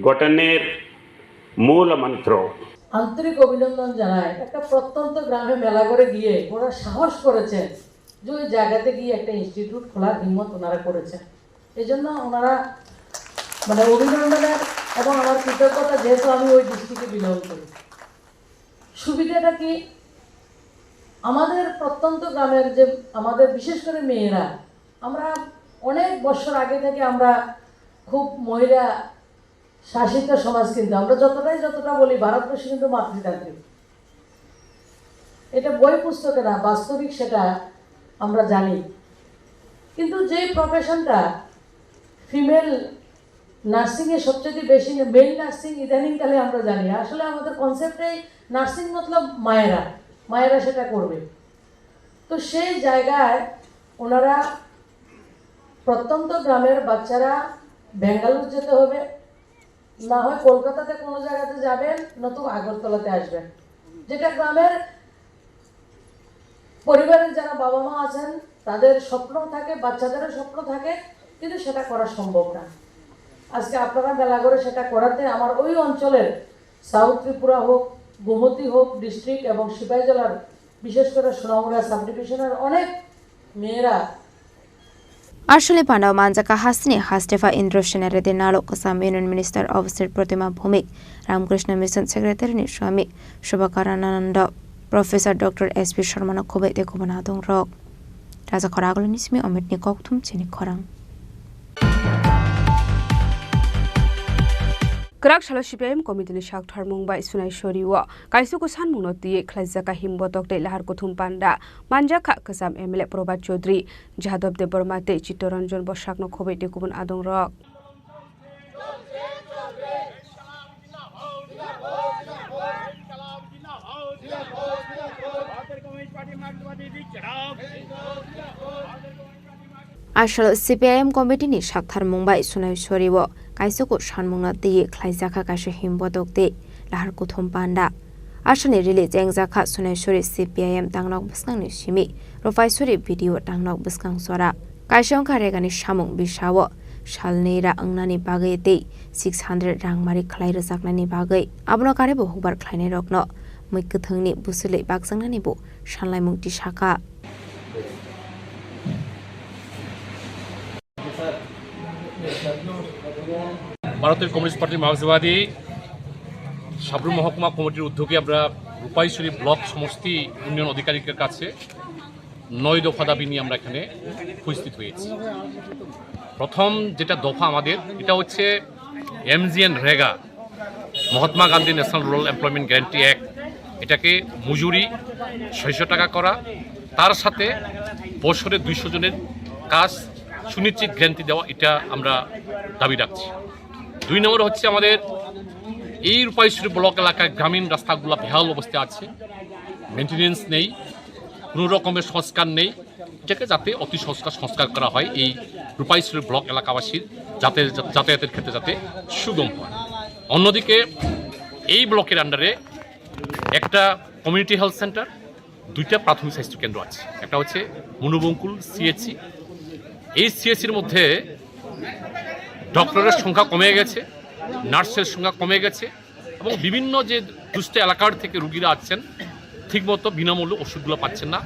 গঠনের মূল মন্ত্র। আন্তরিক অভিনন্দন জানাই। একটা প্রত্যন্ত গ্রামে মেলা করে গিয়ে ওরা সাহস করেছেন যে ওই জায়গাতে গিয়ে একটা ইনস্টিটিউট খোলার হিম্মত ওনারা করেছেন। এই জন্য ওনারা, মানে, অভিনন্দনের এবং আমার কৃতজ্ঞতা, যেহেতু আমি ওই ডিস্ট্রিক্টে বিলং করি। সুবিধাটা কি? আমাদের প্রত্যন্ত গ্রামের যে, আমাদের বিশেষ করে মেয়েরা, আমরা অনেক বছর আগে থেকে আমরা খুব মহিলা শাসিত সমাজ, কিন্তু আমরা যতটাই যতটা বলি, ভারতবর্ষে কিন্তু মাতৃতান্ত্রিক। এটা বই পুস্তকে না, বাস্তবিক সেটা আমরা জানি। কিন্তু যে প্রফেশনটা ফিমেল নার্সিং এ সবচেয়ে বেশি, মেল নার্সিং ইদানিং কালে আমরা জানি, আসলে আমাদের কনসেপ্টটাই নার্সিং মতলব মায়েরা, মায়েরা সেটা করবে। তো সেই জায়গায় ওনারা প্রত্যন্ত গ্রামের বাচ্চারা ব্যাঙ্গালোর যেতে হবে, না হয় কলকাতাতে কোনো জায়গাতে যাবেন, নতুবা আগরতলাতে আসবেন। যেটা গ্রামের পরিবারের যারা বাবা মা আছেন, তাদের স্বপ্ন থাকে, বাচ্চাদেরও স্বপ্ন থাকে, কিন্তু সেটা করা সম্ভব না। আজকে আপনারা মেলা করে সেটা করাতে আমার ওই অঞ্চলের সাউথ ত্রিপুরা হোক, গোমতী হোক ডিস্ট্রিক্ট এবং সিপাহীজলার, বিশেষ করে সোনামুড়া সাব ডিভিশনের অনেক মেয়েরা Aswlwi panda o manjakha hasteni Hastepa Indra Sena Reddy, Nalok Kwcham Union Minister Obosir Protima Bhumik, Ramakrishna Mission Secretary ni Swami Subhakarananda, Professor Doctor S P Sharma no khobwi tei kubun adong rok. Raja khoraguluni simi Omitni kokthum chini khorang. Kwrak salo C P I M committee ni saktharmung bai Sunaisori o kaisa kusanmung no twiwi khlaijak kahim botok tei lahar kuthum panda manjakha kwcham M L A Probhat Chaudhary, Jadab Debbarma tei Chittaranjan Bosakno khobwi tei kubun adongrok. Aswlwi C P I M committee ni saktharmung bai Sunaisori o kaisa kusanmung no twiwi khlaijakha kaisa himbotok tei lahar kuthum panda. Aswlwi release wngjakha Sunaisori C P I M tangnok bwskangni simi Rupaisori B D O tangnok bwskang jora. Kaisa wngkha regani samung bisao salnwi ra wngnani bagwi tei six hundred rangmari khlai rwjaknani bagwi. Abono karwi bo hukbar khlainairokno mwi kwthwngni bwswlwi bakjaknani bo sanlaimung tisakha. ভারতের communist party মার্ক্সবাদী সাবরুম মহকুমা কমিটির উদ্যোগে আমরা রূপাইছড়ি ব্লক সমষ্টি উন্নয়ন আধিকারিকের কাছে নয় দফা দাবি নিয়ে আমরা এখানে উপস্থিত হয়েছি। প্রথম যেটা দফা আমাদের, এটা হচ্ছে MGNREGA, Mahatma Gandhi national rural employment guarantee act, এটাকে মজুরি ছয়শো টাকা করা, তার সাথে বছরে দুইশো জনের কাজ সুনিশ্চিত গ্যারান্টি দেওয়া, এটা আমরা দাবি রাখছি। দুই নম্বর হচ্ছে আমাদের এই রূপাইছড়ি ব্লক এলাকায় গ্রামীণ রাস্তাগুলো বেহাল অবস্থা আছে, মেনটেনেন্স নেই, কোনো রকমের সংস্কার নেই। এটাকে যাতে অতি সংস্কার, সংস্কার করা হয়, এই রূপাইছড়ি ব্লক এলাকাবাসীর যাতে যাতায়াতের ক্ষেত্রে যাতে সুগম হয়। অন্যদিকে এই ব্লকের আন্ডারে একটা কমিউনিটি হেলথ সেন্টার, দুইটা প্রাথমিক স্বাস্থ্য কেন্দ্র আছে, একটা হচ্ছে মনোবঙ্কুল সিএইচসি। এই সিএইচসির মধ্যে ডক্টরের সংখ্যা কমে গেছে, নার্সের সংখ্যা কমে গেছে এবং বিভিন্ন যে দুস্থ এলাকার থেকে রুগীরা আসছেন, ঠিকমতো বিনামূল্যে ওষুধগুলো পাচ্ছেন না।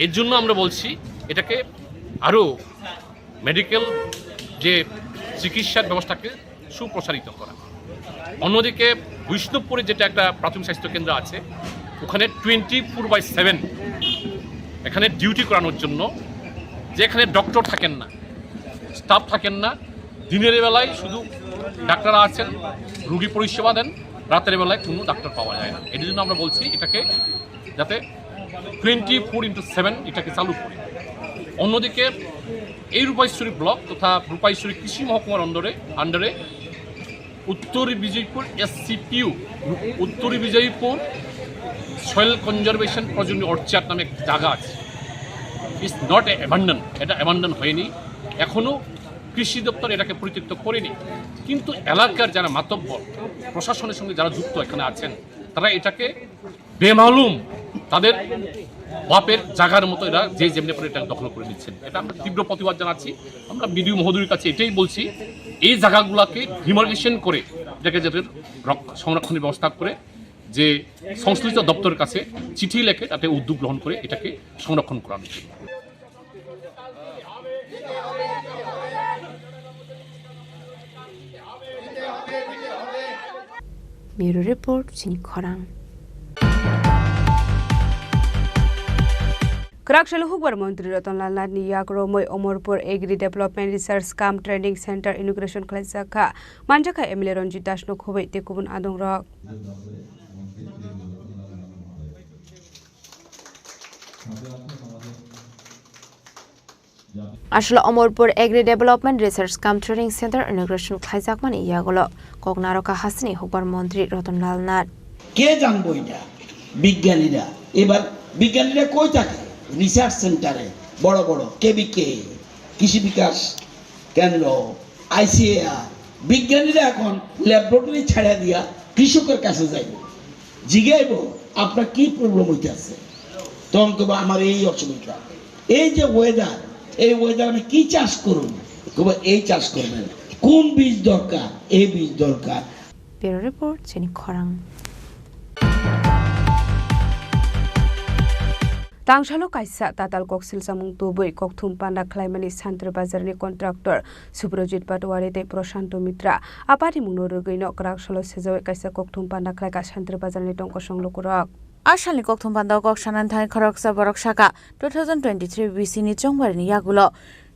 এর জন্য আমরা বলছি এটাকে আরও মেডিকেল যে চিকিৎসার ব্যবস্থাকে সুপ্রসারিত করা। অন্যদিকে বিষ্ণুপুরে যেটা একটা প্রাথমিক স্বাস্থ্য কেন্দ্র আছে, ওখানে টোয়েন্টি ফোর বাই সেভেন এখানে ডিউটি করানোর জন্য, যেখানে ডক্টর থাকেন না, স্টাফ থাকেন না, দিনের বেলায় শুধু ডাক্তার আছেন, রুগী পরিষেবা দেন, রাতের বেলায় কোনো ডাক্তার পাওয়া যায় না। এর জন্য আমরা বলছি এটাকে যাতে টোয়েন্টি ফোর ইন্টু সেভেন এটাকে চালু করি। অন্যদিকে এই রূপাইছড়ি ব্লক তথা রূপাইছড়ি কৃষি মহকুমার আন্ডারে আন্ডারে উত্তর বিজয়পুর এসসিপিউ, উত্তর বিজয়পুর সয়েল কনজারভেশন প্রজনী অর্চার্ড নামে একটা জায়গা আছে। ইটস নট এ অ্যাবান্ডন, এটা অ্যাবান্ডন হয়নি, এখনও কৃষি দপ্তর এটাকে পরিত্যক্ত করেনি। কিন্তু এলাকার যারা মাতব্বর, প্রশাসনের সঙ্গে যারা যুক্ত এখানে আছেন, তারা এটাকে বেমালুম তাদের বাপের জায়গার মতো এরা যে যেমনি পারে এটা দখল করে নিচ্ছেন। এটা আমরা তীব্র প্রতিবাদ জানাচ্ছি। আমরা বিডিও মহোদয়ের কাছে এটাই বলছি, এই জায়গাগুলোকে ডিমার্কেশন করে এটাকে যাতে রক-, সংরক্ষণের ব্যবস্থা করে, যে সংশ্লিষ্ট দপ্তরের কাছে চিঠি লেখে তাতে উদ্যোগ গ্রহণ করে এটাকে সংরক্ষণ করানোর জন্য। Bureau Report, chini khorang. Kwrak salo hukbar montri Ratan Lal Nath ni yak romwi Omorpur Agri Development Research cum Training Center inauguration khlaijak kha. Manjakha M L A Ranjit Das no khobwi tei kubun adong rok. Aswk Omorpur Agri Development Research cum Training Center inauguration khlaijakmani yagulo kok narwkha hasteni hukbar montri Ratan Lal Nath. কে জানবো এটা? বিজ্ঞানীরা। এবার বিজ্ঞানীরা কই থাকে? রিসার্চ সেন্টারে, বড় বড় কেবিকে, কৃষি বিকাশ কেন্দ্র, আইসিএআর। বিজ্ঞানীরা এখন ল্যাবরেটরি ছাড়া দিয়া কৃষকের কাছে যাইব, জিগাইব, "আপনার কি প্রবলেম হইতেছে?" তখন কইব, "আমার এই অসুবিধা।" এই যে ওয়েদার, এই ওয়েদার আমি কি চাষ করব? কইব, "এই চাষ করবেন।" কোন বীজ দরকার? এই বীজ দরকার। Bureau Report, chini khorang. Tangsalo kaisa tatal koksil samung tubui kokthum panda khlaimani Santri Bazarni contractor Subrojit Patwari tei Prashanto Mitra. Apari mungno rwgwino kwrak salo sejawi kaisa kokthum panda khlaika Santri Bazarni tongkosong lukurok. A salni kokthum panda kok sanani thani khoroksa borok saka two thousand twenty-three B C ni chongbarini yagulo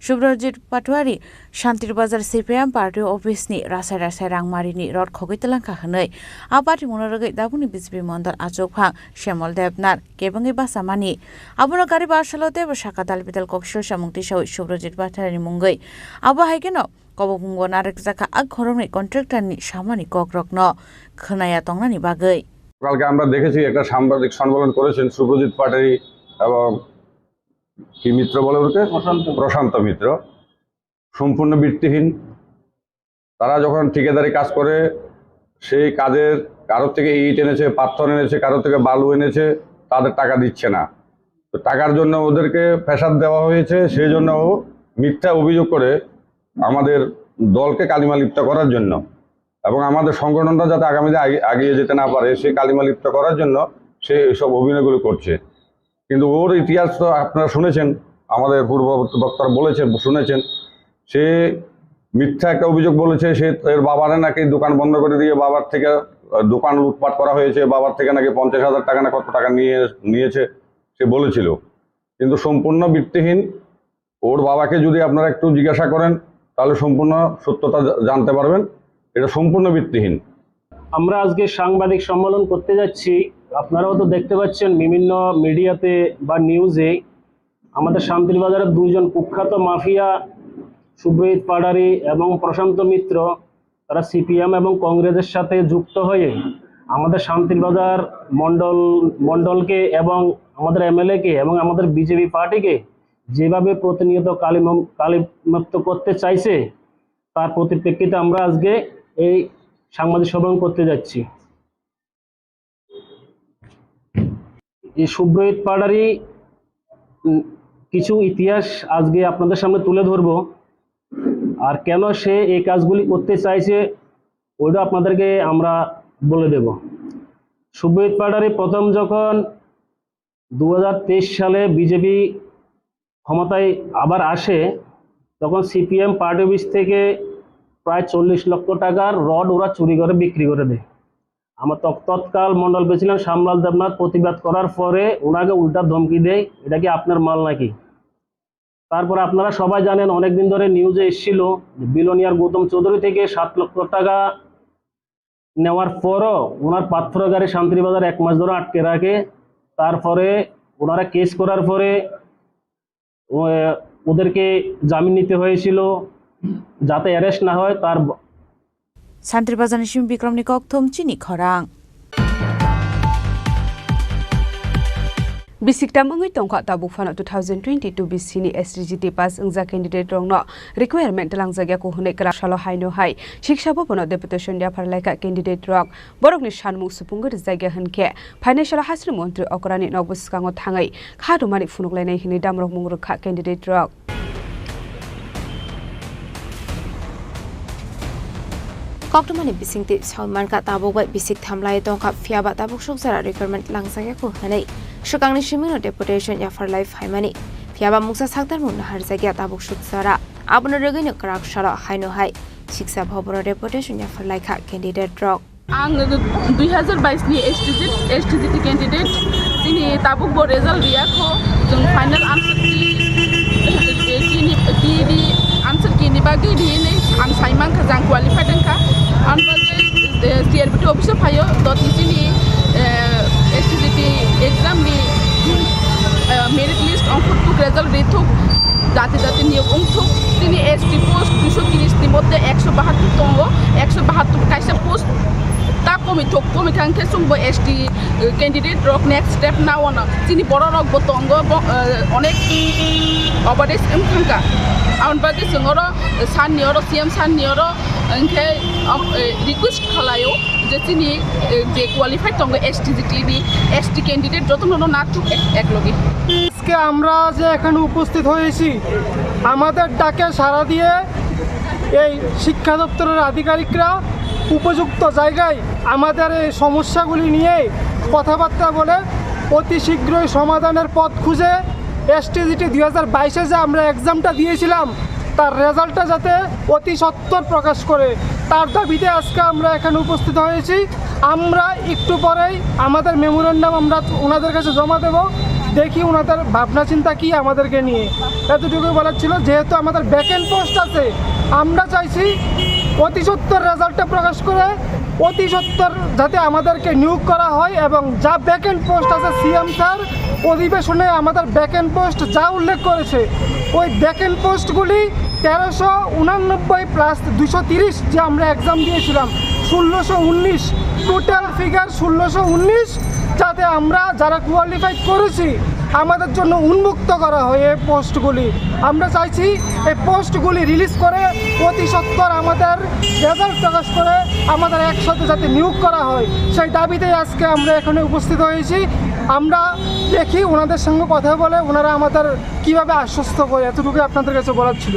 Subrojit Patwari Santri Bazar C P M party office ni rasai rasai rangmarini rot khogwi twlangkha hwnwi a party mungno rwgwi dabuni B J P mondol achukphang Shyamol Debnath kebengwi bachamani. Abono gari basalo teibo saka dal bidal kok sio samung tisawi Subrojit Patwari ni mungwi. Abo hai kheno kobokmungo narwkjakha a khoroknwi contractor ni samani kokrokno khwnaya tongnani bagwi. কালকে আমরা দেখেছি একটা সাংবাদিক সম্মেলন করেছেন সুব্রজিৎ পাটারি এবং কি মিত্র বলে ওকে? প্রশান্ত। প্রশান্ত মিত্র। সম্পূর্ণ ভিত্তিহীন। তারা যখন ঠিকাদারি কাজ করে, সেই কাজের কারোর থেকে ইট এনেছে, পাথর এনেছে, কারোর থেকে বালু এনেছে, তাদের টাকা দিচ্ছে না। তো টাকার জন্য ওদেরকে প্রেশার দেওয়া হয়েছে, সেই জন্য ও মিথ্যা অভিযোগ করে আমাদের দলকে কালিমা লিপ্ত করার জন্য এবং আমাদের সংগঠনটা যাতে আগামীতে আগি-, এগিয়ে যেতে না পারে, সেই কালিমা লিপ্ত করার জন্য সে এইসব অভিনয়গুলো করছে। কিন্তু ওর ইতিহাস তো আপনারা শুনেছেন, আমাদের পূর্ব বক্তারা বলেছেন, শুনেছেন। সে মিথ্যা একটা অভিযোগ বলেছে, সে এর বাবারে নাকি দোকান বন্ধ করে দিয়ে বাবার থেকে, আহ, দোকান লুটপাট করা হয়েছে, বাবার থেকে নাকি পঞ্চাশ হাজার টাকা না কত টাকা নিয়ে, নিয়েছে, সে বলেছিল। কিন্তু সম্পূর্ণ ভিত্তিহীন। ওর বাবাকে যদি আপনারা একটু জিজ্ঞাসা করেন, তাহলে সম্পূর্ণ সত্যতা জা-, জানতে পারবেন। এটা সম্পূর্ণ ভিত্তিহীন। আমরা আজকে সাংবাদিক সম্মেলন করতে যাচ্ছি। আপনারাও তো দেখতে পাচ্ছেন বিভিন্ন মিডিয়াতে বা নিউজে আমাদের শান্তির বাজারের দুইজন কুখ্যাত মাফিয়া সুব্রজিৎ পাড়ারি এবং প্রশান্ত মিত্র, তারা সিপিএম এবং কংগ্রেসের সাথে যুক্ত হয়ে আমাদের শান্তির বাজার মণ্ডল, মণ্ডলকে এবং আমাদের এমএলএকে এবং আমাদের বিজেপি পার্টিকে যেভাবে প্রতিনিয়ত কালিমম-, কালিমালিপ্ত করতে চাইছে, তার পরিপ্রেক্ষিতে আমরা আজকে এই সাংবাদিক সম্মেলন করতে যাচ্ছি। এই সুব্রজিৎ পাড়ারি, উম, কিছু ইতিহাস আজকে আপনাদের সামনে তুলে ধরবো, আর কেন সে এই কাজগুলি করতে চাইছে, ওইটা আপনাদেরকে আমরা বলে দেব। সুব্রজিৎ পাড়ারি প্রথম যখন দু হাজার তেইশ সালে বিজেপি ক্ষমতায় আবার আসে, তখন সিপিএম পার্টি অফিস থেকে প্রায় চল্লিশ লক্ষ টাকার রড ওরা চুরি করে বিক্রি করে দেয়। আমার তৎ-, তৎকাল মণ্ডল প্রেসিডেন্ট শ্যামলাল দেবনাথ প্রতিবাদ করার পরে ওনাকে উল্টা ধমকি দেয়, "এটা কি আপনার মাল নাকি?" তারপরে আপনারা সবাই জানেন, অনেকদিন ধরে নিউজে এসেছিল যে বিলোনিয়ার গৌতম চৌধুরী থেকে সাত লক্ষ টাকা নেওয়ার পরও ওনার পাথর গাড়ি শান্তির বাজার এক মাস ধরে আটকে রাখে। তারপরে ওনারা কেস করার পরে ও-, ওদেরকে জামিন নিতে হয়েছিল, যাতে অ্যারেস্ট না হয়। তার ব- Santri Bazarni simi Bikramni kokthum chini khorang. Bisik tam wngwi tongkha tabuk phano two thousand twenty-two B C ni S T G T pass wngjak candidate rokno requirement twlangjak ya kuhunwi kwrak salo haino hai siksa bhabono deputation yaphar laikha candidate rok. Borokni sanmung supungwi rwjakya hwnkhe, phainai salo hasini montri okrani nokbo swkango thangwi kha rwmani phunuklainai hwnwi damrok mung rwkha candidate rok. Koktwmani bisingtwi sawi mankha, tabuk bai bisik thamlai tongkha, phiyaba tabuk sukjara requirement langjakya kho hwnwi swkangni simino deputation yaphar lai phaimani, phiyaba mungsa sakdarmung naharjakya tabuk sukjara. Abono rwgwino kwrak salo haino hai siksa bhabono deputation yaphar laikha candidate rok. Ang dui hazar bais ni S T G, S T G T candidate, chini tabuk bo result riya kho, chwng final answer key, key ni, key ni, answer key ni bagwi ri hinwi ang sai mankha je ang qualified wngkha. Ang bagwi, eh, C R B T office o phaio, dot ni chini, eh, S T G T exam ni, eh, merit list ongkhorthuk, result rithuk, jati jati niyok wngthuk, chini S T post duiso tiris ni moddhe ekso bahattur tongo, ekso bahattur kaisa post ta komi thok, komi thang khe chwng bo S T, eh, candidate rok next step na wano. Chini borok rok bo tongo, bo, eh, onek obades wng thangkha. Aboni bagwi chwng oro, eh, sir ni oro, C M sir ni oro, hwnkhe, um, eh, request khlaio je chini, eh, je qualified tongo S T G T ni, S T candidate jotono no nathuk ek, ek loge. আজকে আমরা যে এখানে উপস্থিত হয়েছি, আমাদের ডাকে সাড়া দিয়ে এই শিক্ষা দপ্তরের আধিকারিকরা উপযুক্ত জায়গায় আমাদের এই সমস্যাগুলি নিয়ে কথাবার্তা বলে অতি শীঘ্রই সমাধানের পথ খুঁজে এসটিজিটি দুই হাজার বাইশে যে আমরা এক্সামটা দিয়েছিলাম, তার রেজাল্টটা যাতে অতি সত্বর প্রকাশ করে, তার দাবিতে আজকে আমরা এখানে উপস্থিত হয়েছি। আমরা একটু পরেই আমাদের মেমোরেন্ডাম আমরা ওনাদের কাছে জমা দেব, দেখি ওনাদের ভাবনা চিন্তা কি আমাদেরকে নিয়ে। এতটুকুই বলার ছিল, যেহেতু আমাদের ভ্যাকেন্ট পোস্ট আছে, আমরা চাইছি অতি সত্বর রেজাল্টটা প্রকাশ করে অতি সত্বর যাতে আমাদেরকে নিয়োগ করা হয় এবং যা ভ্যাকেন্ট পোস্ট আছে, সিএম স্যার অধিবেশনে আমাদের ভ্যাকেন্ট পোস্ট যা উল্লেখ করেছে, ওই ভ্যাকেন্ট পোস্টগুলি তেরোশো উনানব্বই প্লাস দুশো তিরিশ যে আমরা এক্সাম দিয়েছিলাম, ষোলোশো উনিশ, টোটাল ফিগার ষোলোশো উনিশ, যাতে আমরা যারা কোয়ালিফাই করেছি আমাদের জন্য উন্মুক্ত করা হয় এই পোস্টগুলি। আমরা চাইছি এই পোস্টগুলি রিলিজ করে অতি সত্বর আমাদের রেজাল্ট প্রকাশ করে আমাদের একসাথে যাতে নিয়োগ করা হয়, সেই দাবিতেই আজকে আমরা এখানে উপস্থিত হয়েছি। আমরা দেখি ওনাদের সঙ্গে কথা বলে ওনারা আমাদের কিভাবে আশ্বস্ত করে, এতটুকুই আপনাদের কাছে বলার ছিল।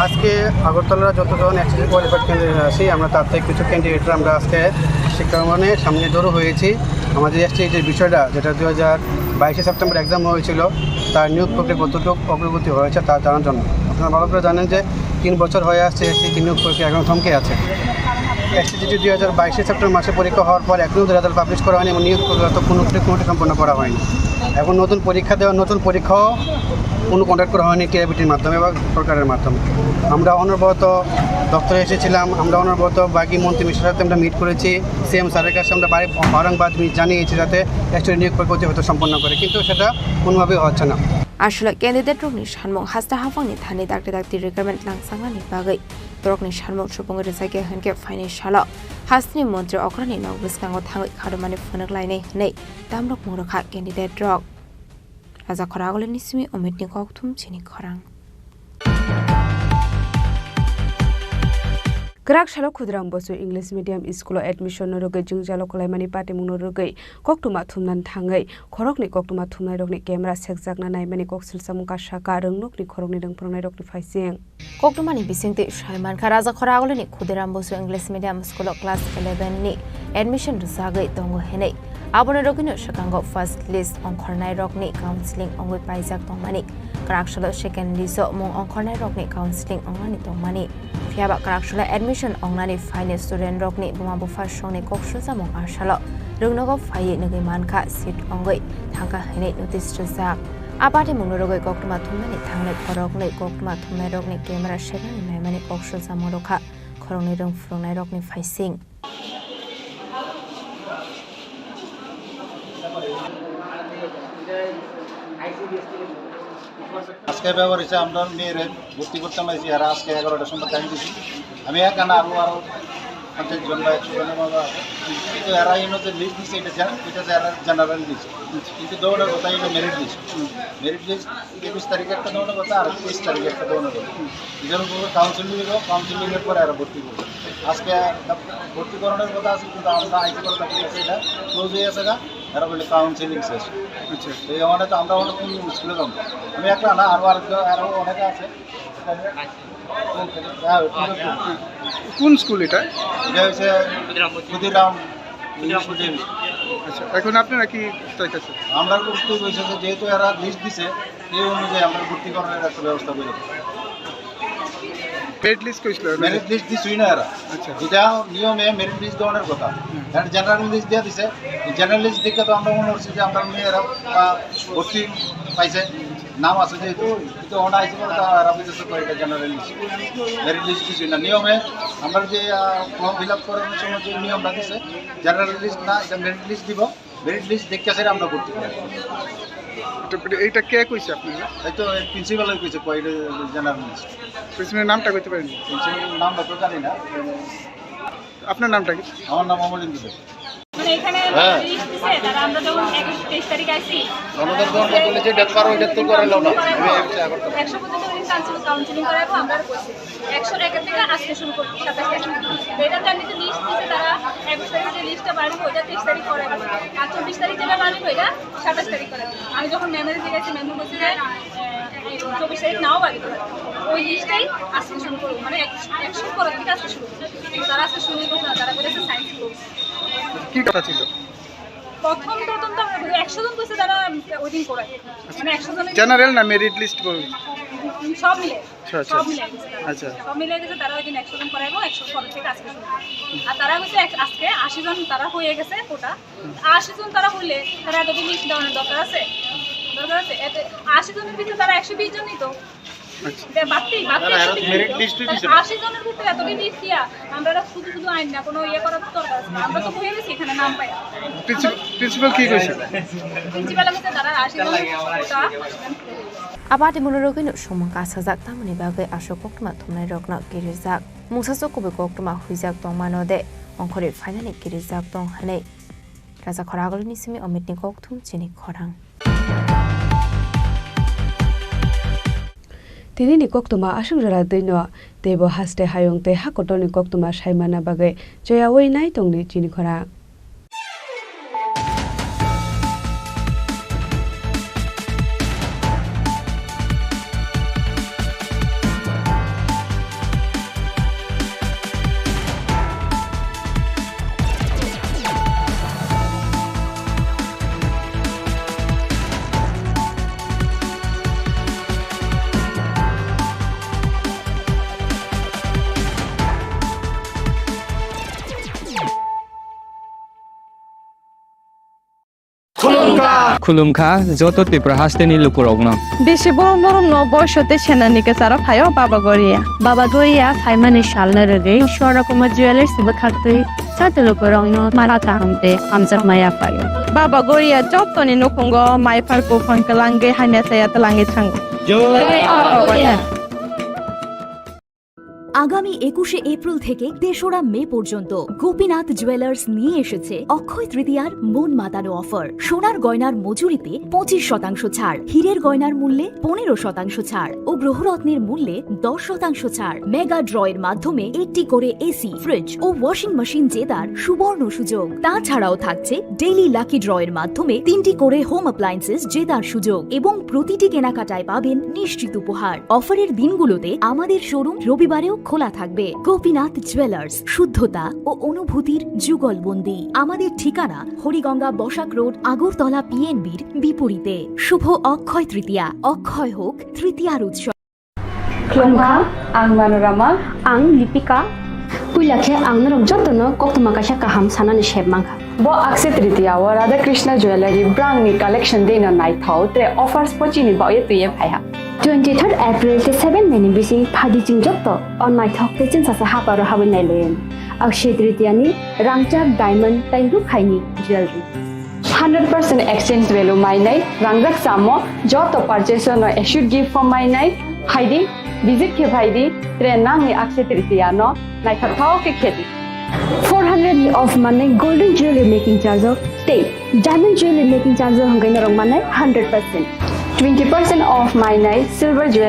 আজকে আগরতলার যতজন এসটিজি কোয়ালিফাইড ক্যান্ডিডেট আছি, আমরা তার থেকে কিছু ক্যান্ডিডেটরা আমরা আজকে শিক্ষা ভবনের সামনে জড়ো হয়েছি। আমাদের এসটিজির বিষয়টা, যেটা দুই হাজার বাইশে সেপ্টেম্বর এক্সাম হয়েছিল, তার নিয়োগ প্রক্রিয়া কতটুকু অগ্রগতি হয়েছে তা জানার জন্য। আপনারা ভালো করে জানেন যে তিন বছর হয়ে আসছে এসটিজি নিয়োগ প্রক্রিয়া এখন থমকে আছে। এসটিজিটি দুই হাজার বাইশে সেপ্টেম্বর মাসে পরীক্ষা হওয়ার পর এখনও রেজাল্ট পাবলিশ করা হয়নি এবং নিয়োগ প্রক্রিয়া তো কোনো কোনোটি সম্পন্ন করা হয়নি। এখন নতুন পরীক্ষা দেওয়া, নতুন পরীক্ষাও কোনো কন্ডাক্ট করা হয়নি টিআইবিটির মাধ্যমে বা সরকারের মাধ্যমে। আমরা অনবরত দপ্তরে এসেছিলাম, আমরা অনবরত বাকি মন্ত্রী মিনিস্টারের সাথে আমরা মিট করেছি, সিএম স্যারের কাছে আমরা বারে-, বারংবার মি-, জানিয়েছি যাতে এসটিজি নিয়োগ প্রক্রিয়া হয়তো সম্পন্ন করে, কিন্তু সেটা কোনোভাবেই হচ্ছে না। Aswlai candidate rokni sanmung haste haphangni thani dakti dakti recruitment langchaknani bagwi borokni sanmung supungwi rwjakya hwnkhe phainai salo hasteni montri okrani nok bwskango thangwi kharwmani phunuk lainai hwnwi tamrok mung rwkha candidate rok. Raja Khoragulini simi Omitni kokthum chini khorang. Kwrak salo Khudiram Bosu English Medium School o admission no rwgwi jwngjalo kwlaimani patimung no rwgwi koktwma thumnani thangwi khoroknwi koktwma thumnai rokni camera sekjakna naimani kok silsamung kasa ka rwngnokni khoroknwi rwng phwrwngnai rokni phaising. Koktwmani bisingtwi sai mankha, Raja Khoragulini Khudiram Bosu English Medium School o class eleven ni admission rwjagwi tongo hinwi. Aboni rwgwino swkango first list ongkhornai rokni counseling ongwi paijak tongmani, kwrak salo second list o mung ongkhornai rokni counseling ongmani tongmani. Phiyaba kwrak salo admission ongnani phaini student rokni buma bupha songni kok sujamung asalo rwngnogo phaiwi nugwi mankha, seat ongwi thangkha hinwi notice rwjak. A patimungno rwgwi koktwma thumnani thangnai khoroknwi koktwma thumnairokni camera seknani naimani kok sujamung rwkha khoroknwi rwng phwrwngnairokni phaising. আজকে ব্যাপার হচ্ছে আমরা মেয়েরে ভর্তি করতাম আইছি, আর আজকে এগারোটার সময় টাইম দিছি। আমি একা না, আরো, আরো পঞ্চাশ জন বা একশো জনের মতো আছে। কিন্তু এরা এনে যে লিস্ট দিছে, এটা জেন-, এটা যে এরা জেনারেল লিস্ট। কিন্তু দৌড়ের কথা এটা মেরিট লিস্ট। মেরিট লিস্ট একুশ তারিখে একটা দৌড়ের কথা, আর তেইশ তারিখে একটা দৌড়ের কথা। এটার উপরে কাউন্সেলিং হইব, কাউন্সেলিং এর পরে এরা ভর্তি করবে। আজকে ভর্তি করানোর কথা আছে, কিন্তু আমরা আইসি করে দেখি গেছে এটা ক্লোজ হয়ে আছে, এটা এরা বলে কাউন্সেলিং শেষ। আচ্ছা। এই আমাদের তো আমরা অনেক স্কুলে যাবো, আমি একটা না, আরো আরেকজন, আরো অনেকে আছে। কোন স্কুল এটা? এটা হচ্ছে ক্ষুদিরাম ইংলিশ মিডিয়াম স্কুল। আচ্ছা, এখন আপনারা কি চাইতেছেন? আমরা করতে বলছি যে যেহেতু এরা লিস্ট দিছে, এই অনুযায়ী আমরা ভর্তি করার একটা ব্যবস্থা করে দেবো। মেরিট লিস্ট কইছিল? মেরিট লিস্ট দিছই না এরা। আচ্ছা। এটা নিয়মে মেরিট লিস্ট দেওয়ানোর কথা। হুম। এরা জেনারেল লিস্ট দিয়ে দিছে। জেনারেল লিস্ট দেখে তো আমরা মনে করছি যে আমরা মেয়েরা, আহ, ভর্তি পাইছে, নাম আছে যেহেতু, কিন্তু ওনা আইসি বলে তারা এরা বুঝেছে তো এটা জেনারেল লিস্ট। মেরিট লিস্ট দিছই না। নিয়মে আমরা যে, আহ, ফর্ম ফিল আপ করানোর সময় যে নিয়মটা দিছে, জেনারেল লিস্ট না, এটা মেরিট লিস্ট দিব। মেরিট লিস্ট দেখে স্যার আমরা ভর্তি করি। এটা, এটা কে কইছে আপনাকে? এই তো প্রিন্সিপাল কইছে, কয় এটা জেনারেল লিস্ট। প্রিন্সিপালের নামটা কইতে পারেন? প্রিন্সিপালের নামটা তো জানি না। আপনার নামটা কি? আমার নাম অমরেন্দ্র দেব। মানে এখানে হ্যাঁ। লিস্ট দিছে, তারা আমরা যখন একুশ, তেইশ তারিখ আইছি, আমাদের যখন বলেছে ডেট পার হয়ে যাচ্ছে, করে নাও না। আমি একটা করতে পারি। একশো পর্যন্ত উনি কাউন্সেলিং, কাউন্সেলিং করাবো, আমরা আর বলছি। একশো একের থেকে আজকে শুরু করবো, সাতাশ তারিখ। তো এটা তো এমনিতে লিস্ট দিছে তারা, একুশ তারিখে যে লিস্টটা বার হইবো, ওইটা তেইশ তারিখ করাবো। আর চব্বিশ তারিখ যেটা বার হইবো, ওইটা সাতাশ তারিখ করাবো। আমি যখন ম্যামের কাছে গেছি, ম্যামে বলছে যে, আহ, এই চব্বিশ তারিখ নাও বার হইতে পারে। ওই লিস্টটাই আজকে শুরু করবো, মানে এক-, একশো পরের থেকে আজকে শুরু করবো। তারা আজকে শুরু করছে না, তারা বলেছে সায়েন্স করবো। কি কথা ছিল? প্রথম, প্রথম তো আমরা বলি, একশো জন কইছে তারা ওই দিন করায়। মানে একশো জনের জেনারেল না মেরিট লিস্ট বলবি? সব মিলে। আচ্ছা, আচ্ছা। সব মিলে গেছে। আচ্ছা। সব মিলে গেছে, তারা ওই দিন একশো জন করাইবো, একশো পরের থেকে আজকে শুরু। আর তারা কইছে এক-, আজকে আশি জন তারা হয়ে গেছে কোটা। আশি জন তারা হইলে তারা এতদিন লিস্ট দেওয়ানোর দরকার আছে? দরকার আছে? এতে আশি জনের ভিতরে তারা একশো বিশ জন নিত। আচ্ছা। এটা বাড়তি, বাড়তি তারা একশো বিশ মেরিট লিস্টে দিছে না। আশি জনের ভিতরে এতদিন লিস্ট দিয়া আমরা শুধু শুধু আইন না, কোনো ইয়ে করার তো দরকার আছে না। আমরা তো হয়ে গেছি এখানে নাম পাই। প্রিন্সিপাল, প্রিন্সিপাল কি কইছে? প্রিন্সিপাল আমাকে তারা আশি জন কোটা। Abadi munorogwino sumung kasajak tamoni bagwi aswk koktwma thumnairokno kirijak. Mungsa chukubui koktwma huijak tongmano de, ongkhorwi phainani kirijak tong hwnwi. Raja Khoragulini simi Omitni kokthum chini khorang. Tinini koktwma aswk jora twino, teibo haste hayung tei ha kotorni koktwma saimana bagwi choyaui nai tongdi chini khorang. Khulumkha. Khulumkha joto Tripura hasteni lukurokno. Bisi borom borom no boiso tei senani kwcharo phaio Baba Goria. Baba Goria phaimani salno rwgwi Swarna Kumar Jewellers bwkhaktwi joto lukurokno mara kaham tei hamjakma yaphaio. Baba Goria jotoni nukhungo maiphar buphang kwlangwi hamya chaya twlangwi thango. Jai Baba Goria. আগামী একুশে এপ্রিল থেকে তেসরা মে পর্যন্ত গোপীনাথ জুয়েলার্স নিয়ে এসেছে অক্ষয় তৃতীয়ার মন মাতানো অফার। সোনার গয়নার মজুরিতে পঁচিশ শতাংশ ছাড়, হীরের গয়নার মূল্যে পনেরো শতাংশ ছাড় ও গ্রহরত্নের মূল্যে দশ শতাংশ ছাড়। মেগা ড্রয়ের মাধ্যমে একটি করে এসি, ফ্রিজ ও ওয়াশিং মেশিন জেতার সুবর্ণ সুযোগ। তাছাড়াও থাকছে ডেইলি লাকি ড্রয়ের মাধ্যমে তিনটি করে হোম অ্যাপ্লায়েন্সেস জেতার সুযোগ এবং প্রতিটি কেনাকাটায় পাবেন নিশ্চিত উপহার। অফারের দিনগুলোতে আমাদের শোরুম রবিবারেও খোলা থাকবে। গোপীনাথ জুয়েলার্স, শুদ্ধতা ও অনুভূতির যুগলবন্দি। আমাদের ঠিকানা হরিগঙ্গা বসাক রোড, আগরতলা পিএনবির বিপরীতে। শুভ অক্ষয় তৃতীয়া, অক্ষয় হোক তৃতীয়ার উৎসব। Khulumkha, ang Manorama. Ang Lipika. Puila khe ang norok jotono koktwma kaisa kaham sanani sep mankha. Bo Akshaya Tritiya o Radha Krishna Jewellery brand ni collection dei no naithok tre offers pochini baoye twiye phaiha. Twenty third April tei seven May ni bising phaidi chwng joto o naithok tei chwngsacha haparo habwi nailaiyani. Akshaya Tritiya ni rangchak diamond tei rukhaini jewellery. Hundred percent exchange value mainai rangjak chamo joto purchase no assured gift form mainai phaidi, visit khe phaidi, tre nangni Akshaya Tritiya no naithok thao khe khedi. Four hundred ni off manwi golden jewelry making charge o tei diamond jewelry making charge o hwnkhe norok manai hundred percent. Twenty percent off mainai silver jewelry